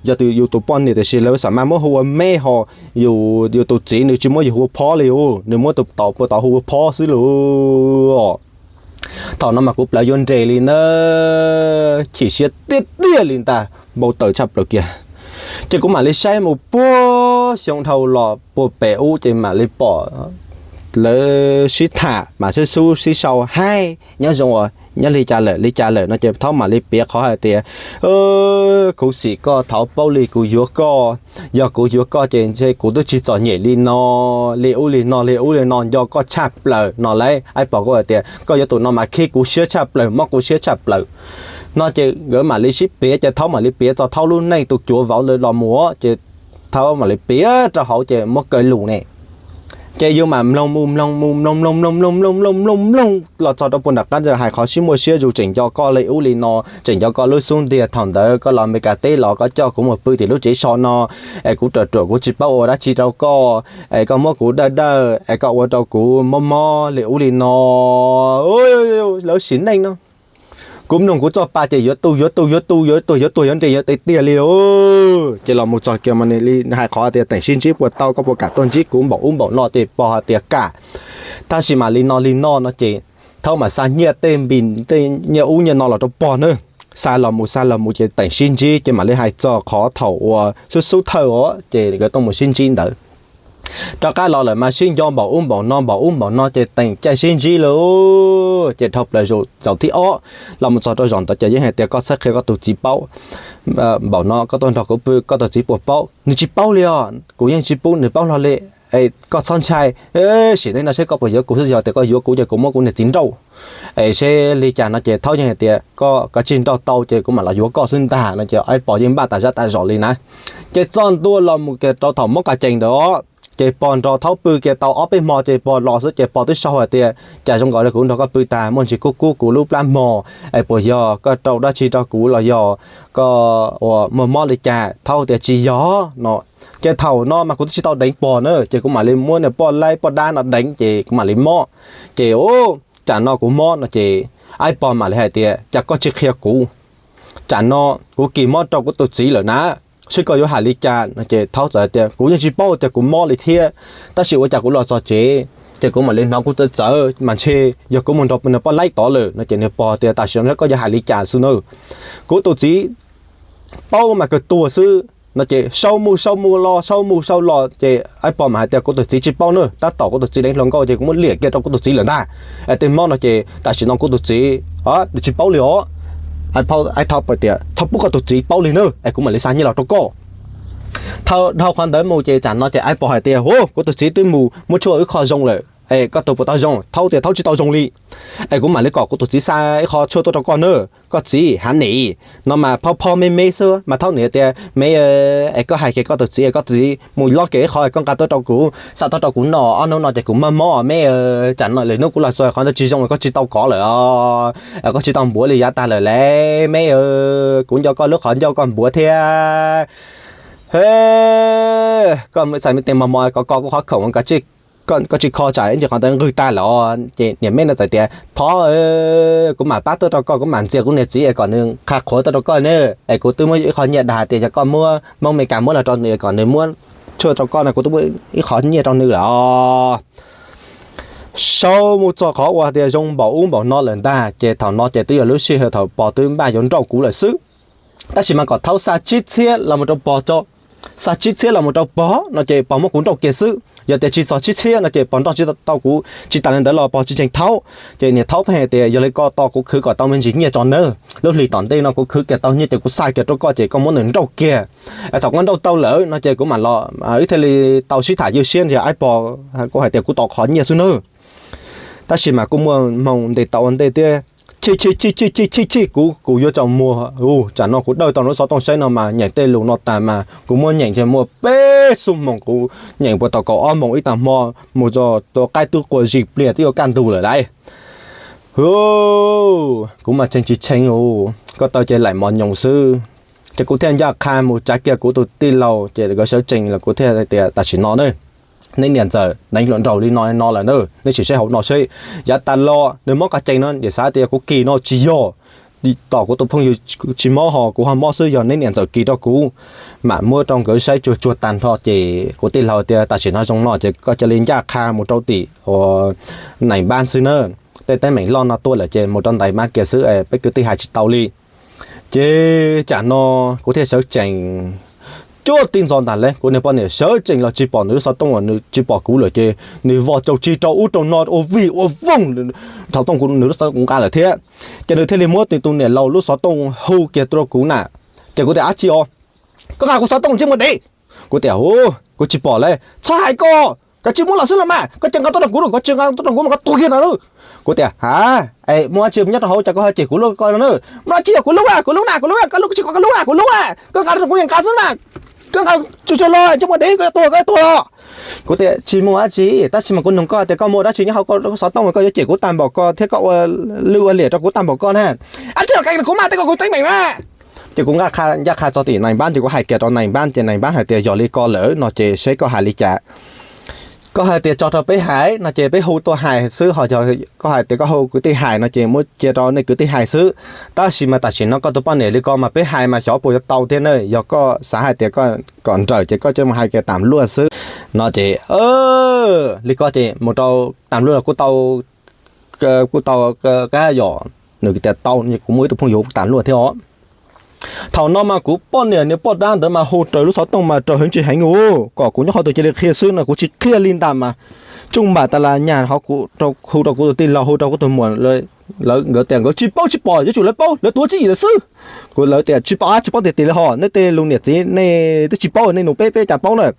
yog yus tus poj niam tiam sis lawv xav mas muab hu ua me ho, yus yus tus txiv nws tsis muab yus hu ua phob li os, nws muab tus tod puag tod hu ua phob xwb lauj. Thaum no mas kuv plawv yuav nres li na, chim siab tiag tiag li ntag, npau taws tshaj plaws kiag. Ces kuv mam li saib mus puag xyoo dhau los puag pem ub ces mam li pom lawv sib tham mas sib xub sib sau hais nyob zoo uas nyob li cas lawm li cas lawm no ces thaub mam li piav qhov hais tias, khuv xim koj thaub paub li kuv yuav koj, yog kuv yuav koj ces ntshe kuv twb tsis txom nyem li no, li ub li no li ub li no nco koj tshaj plaws no lauj. Aib pom kuv hais tias koj yuav tus no mas khib kuv siab tshaj plaws mob kuv siab tshaj plaws no ces nkawd mam li sib piav ces thaub mam li piav txog thaub lub neej tus cuav vauv ntawd los mus ces thaub mam li piav rau hauv ces muab kaw lus ne. Ces yus mam mloog mus mloog mus mloog mloog mloog mloog mloog mloog mloog mloog los txog rau puag nram qab hais qhov sib muaj siab zus tseem nco koj li ub li no, tseem nco koj lub xub ntiag thaum ntawd koj los Meskas teb los koj coj kuv mus pw tim lub tsev so no, es kuv ruam ruam kuv tsis paub ua dab tsi rau koj, es koj muab kuv dawj dawj es koj ua rau kuv mob mob li ub li no. Lawv sim neej no Kuv mloog kuv txoj pa ces yuav tu yuav tu yuav tu yuav tu yuav tuag yuav nres yuav tiag tiag li lauj. Ces los mus txog kiag mas nws li hais qhov tias teem sib ntsib puas tau, koj puas kam tuaj ntsib kuv npaum ub npaum no, ces pog hais tias kam. Tab sis mas li no li no no ces Thaub mam xa nyiaj tej npis tej nyiaj ub nyiaj no los rau pog na. Xa los mus xa los mus ces teem sib ntsib ces mam li hais txog qhov thaum uas xub xub thawj os ces nkawd tuaj mus sib ntsib ntawd. Rov qab los lawm mas sib nco npaum ub npaum no npaum ub npaum no ces teem caij sib ntsib lauj. Ces dhau plaws zaum thib ob los mus txog rau zaum ntawd ces yeej hais tias koj txhob qhia koj tus txiv paub. Npaum no koj tuaj nrog kuv pw koj tus txiv puas paub? Nws tsis paub li os, kuv yeej tsis pub nws paub hlo li. Koj txhob ntshai, sim neej no seb koj puas yuav kuv xwb, yog tias koj yuav kuv ces kuv muab kuv niag txiv nrauj. Es seb li cas no ces Thaub yeej hais tias koj kav tsij nrauj tau ces kuv mam los yuav koj xwb ntag no ces Aib Pog yeej npaj tas zaj tas zom li na. Ces txog ntua los mus kiag rau thaum mob qas cees ntawd os, ces pog nrog Thaub pw kiag tau ob peb hmo ces pog los xwb ces pog twb sau hais tias cas zoo nkaus li kuv nrog koj pw tas muaj ntsis kub kub kuv lub plab hmo, es puas yog koj rau dab tsi rau kuv los yog koj ua muaj mob li cas? Thaub tias tsis yog no. Ces thaum no mas kuv twb tsis tau deev pog na ces kuv mam li muab niag poj laib poj dab no deev ces kuv mam li mob. Ces u, tsam no kuv mob no ces Aib Pog mam li hais tias cas koj tsis qhia kuv, tsam no kuv kis mob rau kuv tus txiv lawm na, seb koj yuav hais li cas no ces Thaub txawm hais tias kuv yeej tsis paub tias kuv mob li thiab, tab sis ua cas kuv los txog tsev ces kuv mam li hnov kuv txawv txawv mas ntshe yog kuv mus nrog niag poj laib tod lawm no ces niag pog tias tam sim no koj yuav hais li cas xwb na, kuv tus txiv paub mas kawg tuag xwb no ces sau mus sau mus los sau mus sau los ces Aib Pog mam hais tias kuv tus txiv tsis paub na, tab tom kuv tus txiv deev hluas nkauj ces kuv muab liam kiag rau kuv tus txiv lawm ntag. Es tej mob no ces tam sim no kuv tus txiv nws tsis paub li os. Aib Thaub tias txhob pub koj tus txiv paub li na es kuv mam li xa nyiaj los rau koj. Dhau qhov ntawd mus ces tsam no ces Aib Pog hais tias hu, kuv tus txiv twb mus muab tshuaj ib qho zoo lawm es koj tus puas tau zoo? Thaub tias Thaub tsis tau zoo li. Es kuv mam li kom kuv tus txiv xa ib qho tshuaj tuaj rau koj na. Koj txiv hav nim no mas phob phob me me xwb mas Thaub nim tias me, es koj hais kiag koj tus txiv, koj tus txiv mus lob kiag ib qho koj nqa tuaj rau kuv, xa tuaj rau kuv noj, ob hnub no ces kuv mob mob me. Tsam no lwm hnub kuv los txog qhov ntawd tsis zoo koj tsis tau kov lawm, koj tsis tau npuav li yav tag lawm lauj me. Kuv nco koj lub qhov ncauj koj npuav thiab. Koj xav me tes mos mos kov kov kuv qhov khoom, koj tsis kho tsam ib ntsis qhov ntawd nqwg tag lawm. Ces niam me no txawm tias phov, kuv mam pab tuaj rau koj, kuv mam ntxias kuv niam txiv es kom nws qha qhuav tuaj rau koj ne. Es kuv twb muab ib qho nyiaj dag tias yog koj muab Hmoob Meskas muab los rau nws kom nws muab tshuaj rau koj no kuv twb muab ib qho nyiaj rau nws lawm. Sau mus txog qhov uas tias zoo npaum ub npaum no lawm ntag ces thaum no ces twb yog lub sij hawm thaum pog twb npaj yuav nrauj kuv lawm xwb. Tab sis mas kom Thaub xa tsib txhiab los mus rau pog tso, xa tsib txhiab los mus rau pog no ces pog muab kuv nrauj kiag xwb. Yog tias tsis txog tsib txhiab no ces pog nrauj tsis tau kuv, tsis tas li ntawd los pog tsis ntseeg Thaub. Ces niam Thaub pheej hais tias yog li ko tos kuv khwv kom tau me ntsis nyiaj tso nawb, lub hlis tom ntej no kuv khwv kiag tau nyiaj ces kuv xa kiag rau koj ces koj muab nws nrauj kiag. Thaum koj nrauj tau lawm no ces kuv mam los wb thiaj li tau sib tham ywj siab ntag. Aib Pog kuj hais tias kuv tos qhov nyiaj xwb nawb. Tab sis mas kuj muaj hmoo ntes tau ua ntej thiab. Chim chim chim chim chim chim chim kuv, kuv yuav tsaus muag. Tsam no kuv dawj tau lub xov tooj saib no mas nyeem tej lus no tas mas kuv muab nyeem ntshe muaj peb xuab moos, kuv nyeem puag thaum kaum ob moos ib tag hmo mus txog tua qaib twb qua zis pliag twb yuav kaj ntug lawm lauj. Kuv mas tseem tsis tshee, ko taw ces laim mos nyoos xwb. Ces kuv thiaj ncaj qha mus tsav kiag kuv tus tij laug ces nkawd sawv tsees los kuv thiaj tias tam sim no na, neb niam ntxawm deev hluas nraug li no no lawm na, neb sim saib hauv no seb. Yav tas los nws mob qas cees no niam xav tias kuv kis no tsis yog, tom kuv tus phooj ywg tsis mob ho kuv ho mob xwb, yog neb niam ntxawm kis rau kuv. Mam muab rau nkawd saib tsuag tsuag tag nrho ces kuv tij laug tias tam sim no zoo no ces koj cia li ncaj qha mus rau tim Nais Npab xwb na. Tej teeb meem loj no tuaj lawm ces mus rau Nais Npab kiag xwb, peb kwv tij hais tsis tau li. Ces tsam no kuv thiaj sawv tsees cuaj tij ntxo ntag lauj, kuv niag poj niam sawv tsees los tsis pom nws lub xov tooj, nws tsis pom kuv lawm ces nws vos caug tsis rau ub rau no ua vij ua voog, thaum tooj nws lub xov tooj kuv nqa lawm thiab. Ces nws thiaj li muab tus niam laus lub xov tooj hu kiag rau kuv na. Ces kuv tias dab tsi os, koj nqa kuv xov tooj ntsej muag dev. Kuv tias kuv tsis pom lauj. Txhob hais koj, koj tsis muab los xwb los mas, koj cia nqa tuaj rau kuv, koj tsis nqa tuaj rau kuv mas koj tuag kiag no lauj. Kuv tias ha, es muaj dab tsi nyob rau hauv cas koj ho cem kuv lub ko no? Muaj dab tsi yog kuv lub a, kuv lub na, kuv lub, koj lub tsis kom koj lub na, kuv lub a, koj nqa rau kuv yeej nqa xwb mas. Koj nqa tsuag tsuag los ntsej muag dev, koj yuav tuag koj yuav tuag los. Kuv tias tsis muaj dab tsi, tab sis mas kuv nug koj tias koj muaj dab tsi nyob hauv koj lub xov tooj koj yuav cem kuv tag npaum ko thiab koj ua lwj ua liam rau kuv tag npaum ko na. Dab tsi los kav kuv mas, tej ko kuv teeb meem na. Ces kuv nqa qha ncaj qha txog tim Nais Npab ces kuv hais kiag rau Nais Npab ces Nais Npab hais tias yog li ko lawm no ces seb koj hais li cas. Koj hais tias tso rau peb hais no ces peb hu tuaj hais xwb, ho yog koj hais tias koj hu kwv tij hais no ces muab cia rau nej kwv tij hais xwb. Tab sis mas tam sim no koj tus poj niam li ko mas peb hais mas xyov puas yuav tau thiab ne. Yog koj xav hais tias koj kom nrawm ces koj cia li mus hais kiag tam luaj xwb no ces li ko ces mus rau tam luaj kuj tau, kuj tau kab yom, nws tias tau no kuv muaj ib tug phooj ywg tam luaj thiab os. Thaum no mas kuv poj niam niag poj dab ntawd mas hu raws lub xov tooj mas raws heev tsis heev u, kom kuv nyob qhov twg cia li qhia xwb no kuv tsis qhia li ntag mas. Tsooj npam tas las nyag ho hu rau kuv tus tij laug, hu rau kuv tus muam, lawv nkawd tias nkawd tsis paub tsis pom, yuav tsum lawv paub, lawv tuav tswv yim lawm xwb. Kuv lawv tias tsis paub, tsis paub tiag tiag li ho, nej tej lus niam txiv nej twb tsis paub, nej nug peb peb cas paub na.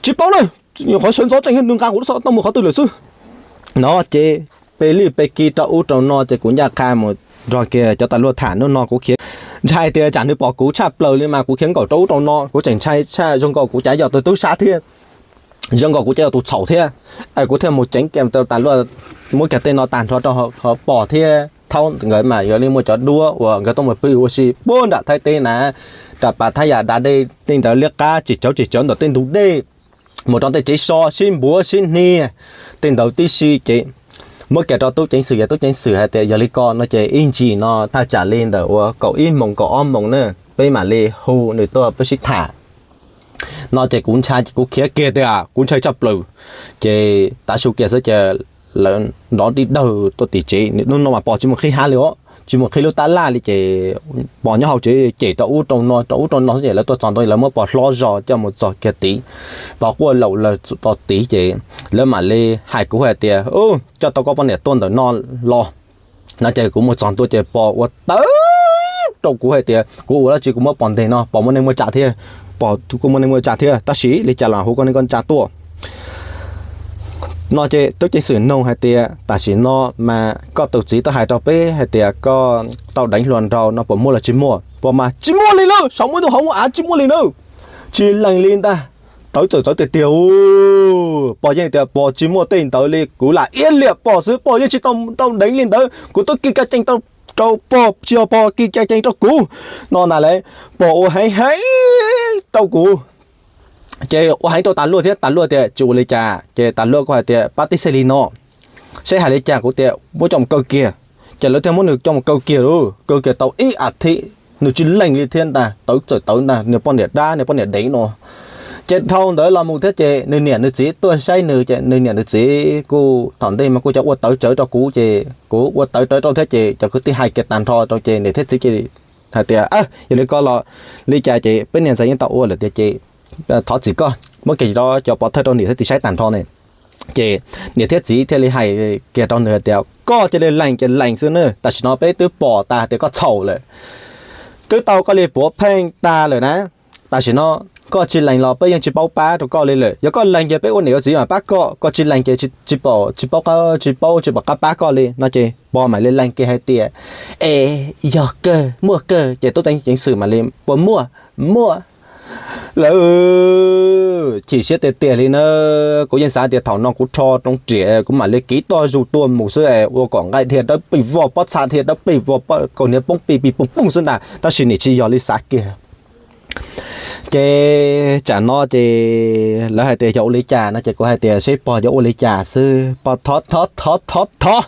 Tsis paub na, nyuam qhuav sawv ntxov tseem nws nqa kuv lub xov tooj mus qhov twg lawm xwb. No ces pe lij pe ki rau ub rau no ces kuv ncaj qha mus nrog kiag cov tas luaj tham hnub no kuv khiav ntshai tias tsam nws pom kuv tshaj plaws li mas kuv khiav nkaum rau ub rau no, kuv tseem ntshai tshaj zoo nkaus kuv cav yog tus tub sab thiab. Zoo nkaus kuv cav yog tus txhaum thiab. Kuv thiaj mus ceev kiag tas luaj, muab kiag tej no tag nrho rau qhov pog thiab thaub nkawd mas yog li muaj cov duab uas nkawd tuaj mus pw ua si puag nram Thaib teb na, rau pas thab yam da dej tej ntawd liab qab tsis tsawv tsis tsawv ntawm tej ntug dej, mus rau tej tsev so sib npuav sib hnia tej ntawd tib si ces muab kiag rau tub ceev xwm, yog tub ceev xwm hais tias yog li ko no ces ib ntsis no thaj tsam li ntawm uas kaum ib moos kaum ob moos na, peb mam li hu nws tuaj peb sib tham. No ces kuv ntshai ces kuv khiav kiag tiag, kuv ntshai tshaj plaws. Ces tav su kiag xwb ces lawv nrov dib dawg tuaj tim tsev, hnub no mas pog tsis mus qhib hav li os, tsis mus qhib lub tab laj li ces pog nyob hauv tsev cem rau ub rau no rau ub rau no xwb ces lawv tuaj txog ntawd lawv muab pog hlob zog coj mus txog kiag tid. Pog quaj laum lawm txog tid ces lawv mam li hais kuv hais tias coj tau koj poj niam tuaj ntawm no los. No ces kuv mus txog ntua ces pog ua tawv rau kuv hais tias kuv ua dab tsi kuv muab pog ntes no, pog muaj neej muaj tsa thiab, pog kuj muaj neej muaj tsa thiab, tab sis li cas los hu koj neej koj tsa tuaj. No ces tub ceev xwm nug hais tias tam sim no mas koj tus txiv twb hais rau peb hais tias koj tau deev hluas nraug no puas muaj los tsis muaj, pog mas tsis muaj li nawb, saum muaj tus hauv av tsis muaj li nawb. Tsis lees li ntag, tawv txawm txawv tiag tiag u. Pog yeej tias pog tsis muaj tej ntawd li, kuv lam iab liam pog xwb, pog yeej tsis tau tau deev li ntawd, kuv twb kis ka cees rau pog tsis yog pog kis ka cees rau kuv. No na lawv, pog ua heev heev rau kuv, ces ua heev rau tas luaj thiab, tas luaj tias tsis ua li cas ces tas luaj kuj hais tias pab tib xij li no, seb hais li cas kuv tias muab coj mus kaw kiag. Ces lawv thiaj muab nws coj mus kaw kiag lauj, kaw kiag tau ib as thiv nws tsis lees li thiab ntag, tawv txawm tawv ntag, niag poj niam dab niag poj niam dev no. Ces dhau ntawd los mus thiab ces nws niam nws txiv tuaj saib nws ces nws niam nws txiv kuj thaum ntej mas kuj cov ua tawv tsawv rau kuv ces kuv ua tawv tsawv rau thiab ces cov kwv tij hais kiag tag nrho rau ces niam thiab txiv cia li hais tias yog li ko los li cas ces peb niam ntxhais yeej tau ua lawm tiag ces thov txim koj, muab kiag cov pov thawj rau niam thiab txiv saib tag nrho ne. Ces niam thiab txiv thiaj li hais kiag rau nws tias koj cia li lees ces lees xwb na, tam sim no peb twb pom tas tias koj txhaum lawm, twb tau koj li puav pheej tag lawm na. Tam sim no koj tsis lees los peb yeej tsis paub pab rau koj li lawm, yog koj lees ces peb ua niam ua txiv mas pab koj, koj tsis lees ces tsis paub, tsis paub, tsis paub tsis pom qab pab koj li. No ces pog mam li lees kiag hais tias es yog kawg, muaj kawg, ces tub ceev xwm mam li puas muaj, muaj. Lawv chim siab tiag tiag li na. Kuv yeej xav tias thaum no kuv rho roob riam kuv mam li kiv toj zus tuaj mus xwb, ua kom nqaij dhia dawb pes vog, pob txha dhia dawb pes vog, kaus hniav poob pis pis poog poog xwb ntag, tab sis nim tsis yog li xav kiag. Ces tsam no ces lawv hais tias yog ua li cas no ces kuv hais tias seb pog yuav ua li cas xwb, pog thov thov thov thov thov.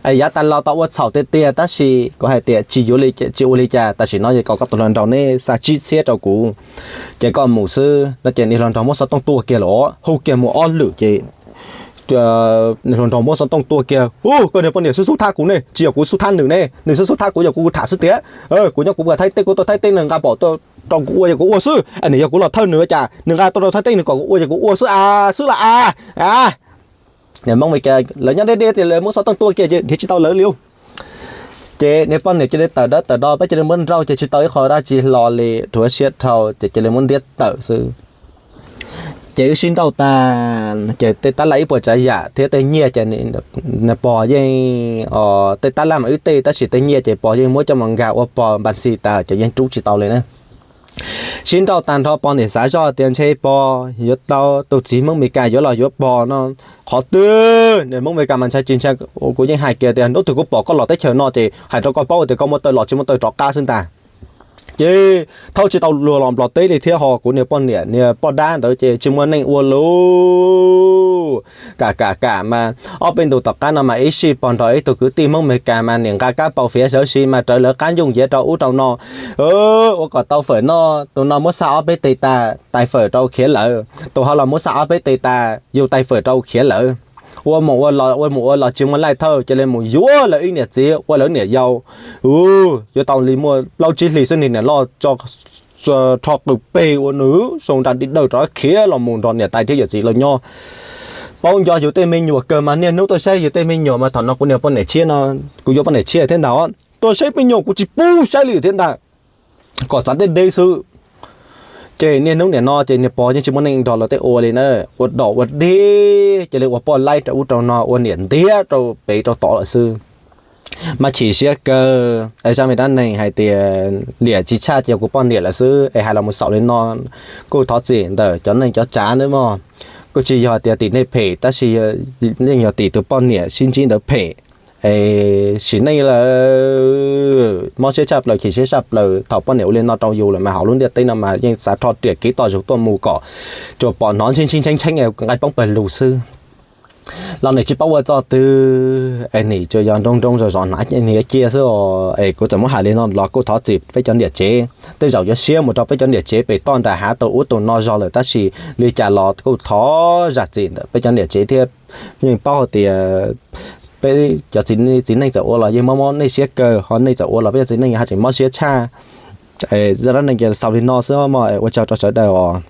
Yav tas los tau ua txhaum tiag tiag tab sis kuv hais tias tsis yuav li, tsis ua li cas, tam sim no es kom koj tus hluas nraug neb xa tsib txhiab rau kuv ces koj mus xwb no ces niag hluas nraug muab xov tooj tua kiag lawm, hu kiag mus ob lwm ces niag hluas nraug muab xov tooj tua kiag, u, koj niag poj niam xub xub thab kuv ne, tsis yog kuv xub thab nws ne, nws xub xub thab kuv, yog kuv kuv tham xwb tiag. Kuv nyob kuv pw Thaib teb, kuv tuaj Thaib teb nws nqa pom rau kuv ua yog kuv ua xwb, nws yog kuv los thawj nws ua cas, nws nqa tuaj rau Thaib teb nws kom kuv ua yog kuv ua xwb a, xwb las a. Niag Hmoob Meskas lawv nyob deb deb tias lawv muab xov tooj tua kiag ces nrhiav tsis tau lawv li. Ces niag poj niam cia li tawm dawb tawm do, peb cia li muab nrauj ces tsis tau ib qho dab tsi hlo li, rhuav siab dhau ces cia li muab ntiab tawm xwb. Ces wb sib nrauj tag ces tej tab laj ib puas tsav yam thiab tej nyiaj ces pog yeej, tej tab laj mas wb tej tab sis tej nyiaj ces pog yeej muab coj mus nkag ua pog npas xis tas ces yeej rub tsis tau li na. Sib nrauj tag nrho pog niam xav zoj tias ntshe pog yuav tau tus txiv Hmoob Meskas yuav los yuav pog no. Qhov twg niag Hmoob Meskas mas ntshai tsis ntshai, kuv yeej hais kiag tias hnub twg kuv pom koj los teb chaws no ces hais rau koj paub tias koj muaj taw los tsis muaj taw rov qab xwb ntag. Ces thaub tsis tau luag los Nplog teb li thiab ho kuv niag poj niam niag poj dab ntawd ces tsis muaj neej ua li. Kam kam kam mas ob peb ntu tom qab no mas ib sij pog nrog ib tug kwv tij Hmoob Amelikas mas niam nqa kab paus fiav sawv si mas raws lawv qab ncoo nyiav rau ub rau no, ua kom tau fawm noj. Tus no muab xaj ob peb tes tas, tais fawm rau khiav lawm, tus ho los muab xaj ob peb tes tas, yus tais fawm rau khiav lawm. Ua mus ua los ua mus ua los tsis muaj laij thawj, cia li mus yuav lawv ib niam txiv ua lawv niam yau. Yuav tau li muaj plaub tsib hlis xwb niag niam loj tso rho qws peg ua nws sau nra di dawj rov khiav los mus nrog niam tais thiab yawm txiv lawv nyob. Paub nco yus tej me nyuam kawg mas niaj hnub tuaj saib yus tej me nyuam mas thaum no kuv niag poj niam tshiab no, kuv yuav poj niam tshiab thiab ntag, tuaj saib me nyuam kuv tsis pub saib li thiab ntag, kom txav deb deb xwb. Ces niaj hnub niam no ces niag pog yeej tsis muaj neej nrog lawv tej ua li na, ua dog ua dig cia li ua poj laib rau ub rau no ua niam ntiav rau pem rau tod lawm xwb. Mas chim siab kawg es zaj me dab neeg hais tias liam tsis tshaj ces yog kuv poj niam lawm xwb es hais los mus xaus li no. Kuj thov txim ntawm cov neej cov tsav nawb mog, kuj tsis yog tias tim nej phem tab sis yeej yog tim tus poj niam sib ntsib ntawd phem. Es sim neej lawm mob siab tshaj plaws chim siab tshaj plaws thaum poj niam ua li no rau yus lawm mas hauv lub ntiaj teb no mas yeej xav rho riam kev toj zug tuaj mus kom tsuas pom hnov ntsheb ntsheb ntsheb ntsheb nqaij poob pawg lug xwb. Los nws tsis paub ua txoj twg es nws tsuas yog nroo nroo zom zom hnav nws cia xwb os. Es kuv txawm muab hais li no los kuj thov txim peb cov niam tsev, tej zaum yuav siab mus rau peb cov niam tsev pem toj nram hav tus ub tus no zog lawm tab sis li cas los kuj thov zam txim ntawm peb cov niam tsev thiab. Yeej paub hais tias peb cov txiv neej txawm ua los yeej mob mob nej siab kawg, ho nej txawm ua los peb cov txiv neej haj tseem mob siab tshaj. Zaj dab neeg ces xaus li no xwb mog, ua tsaug rau sawv daws os.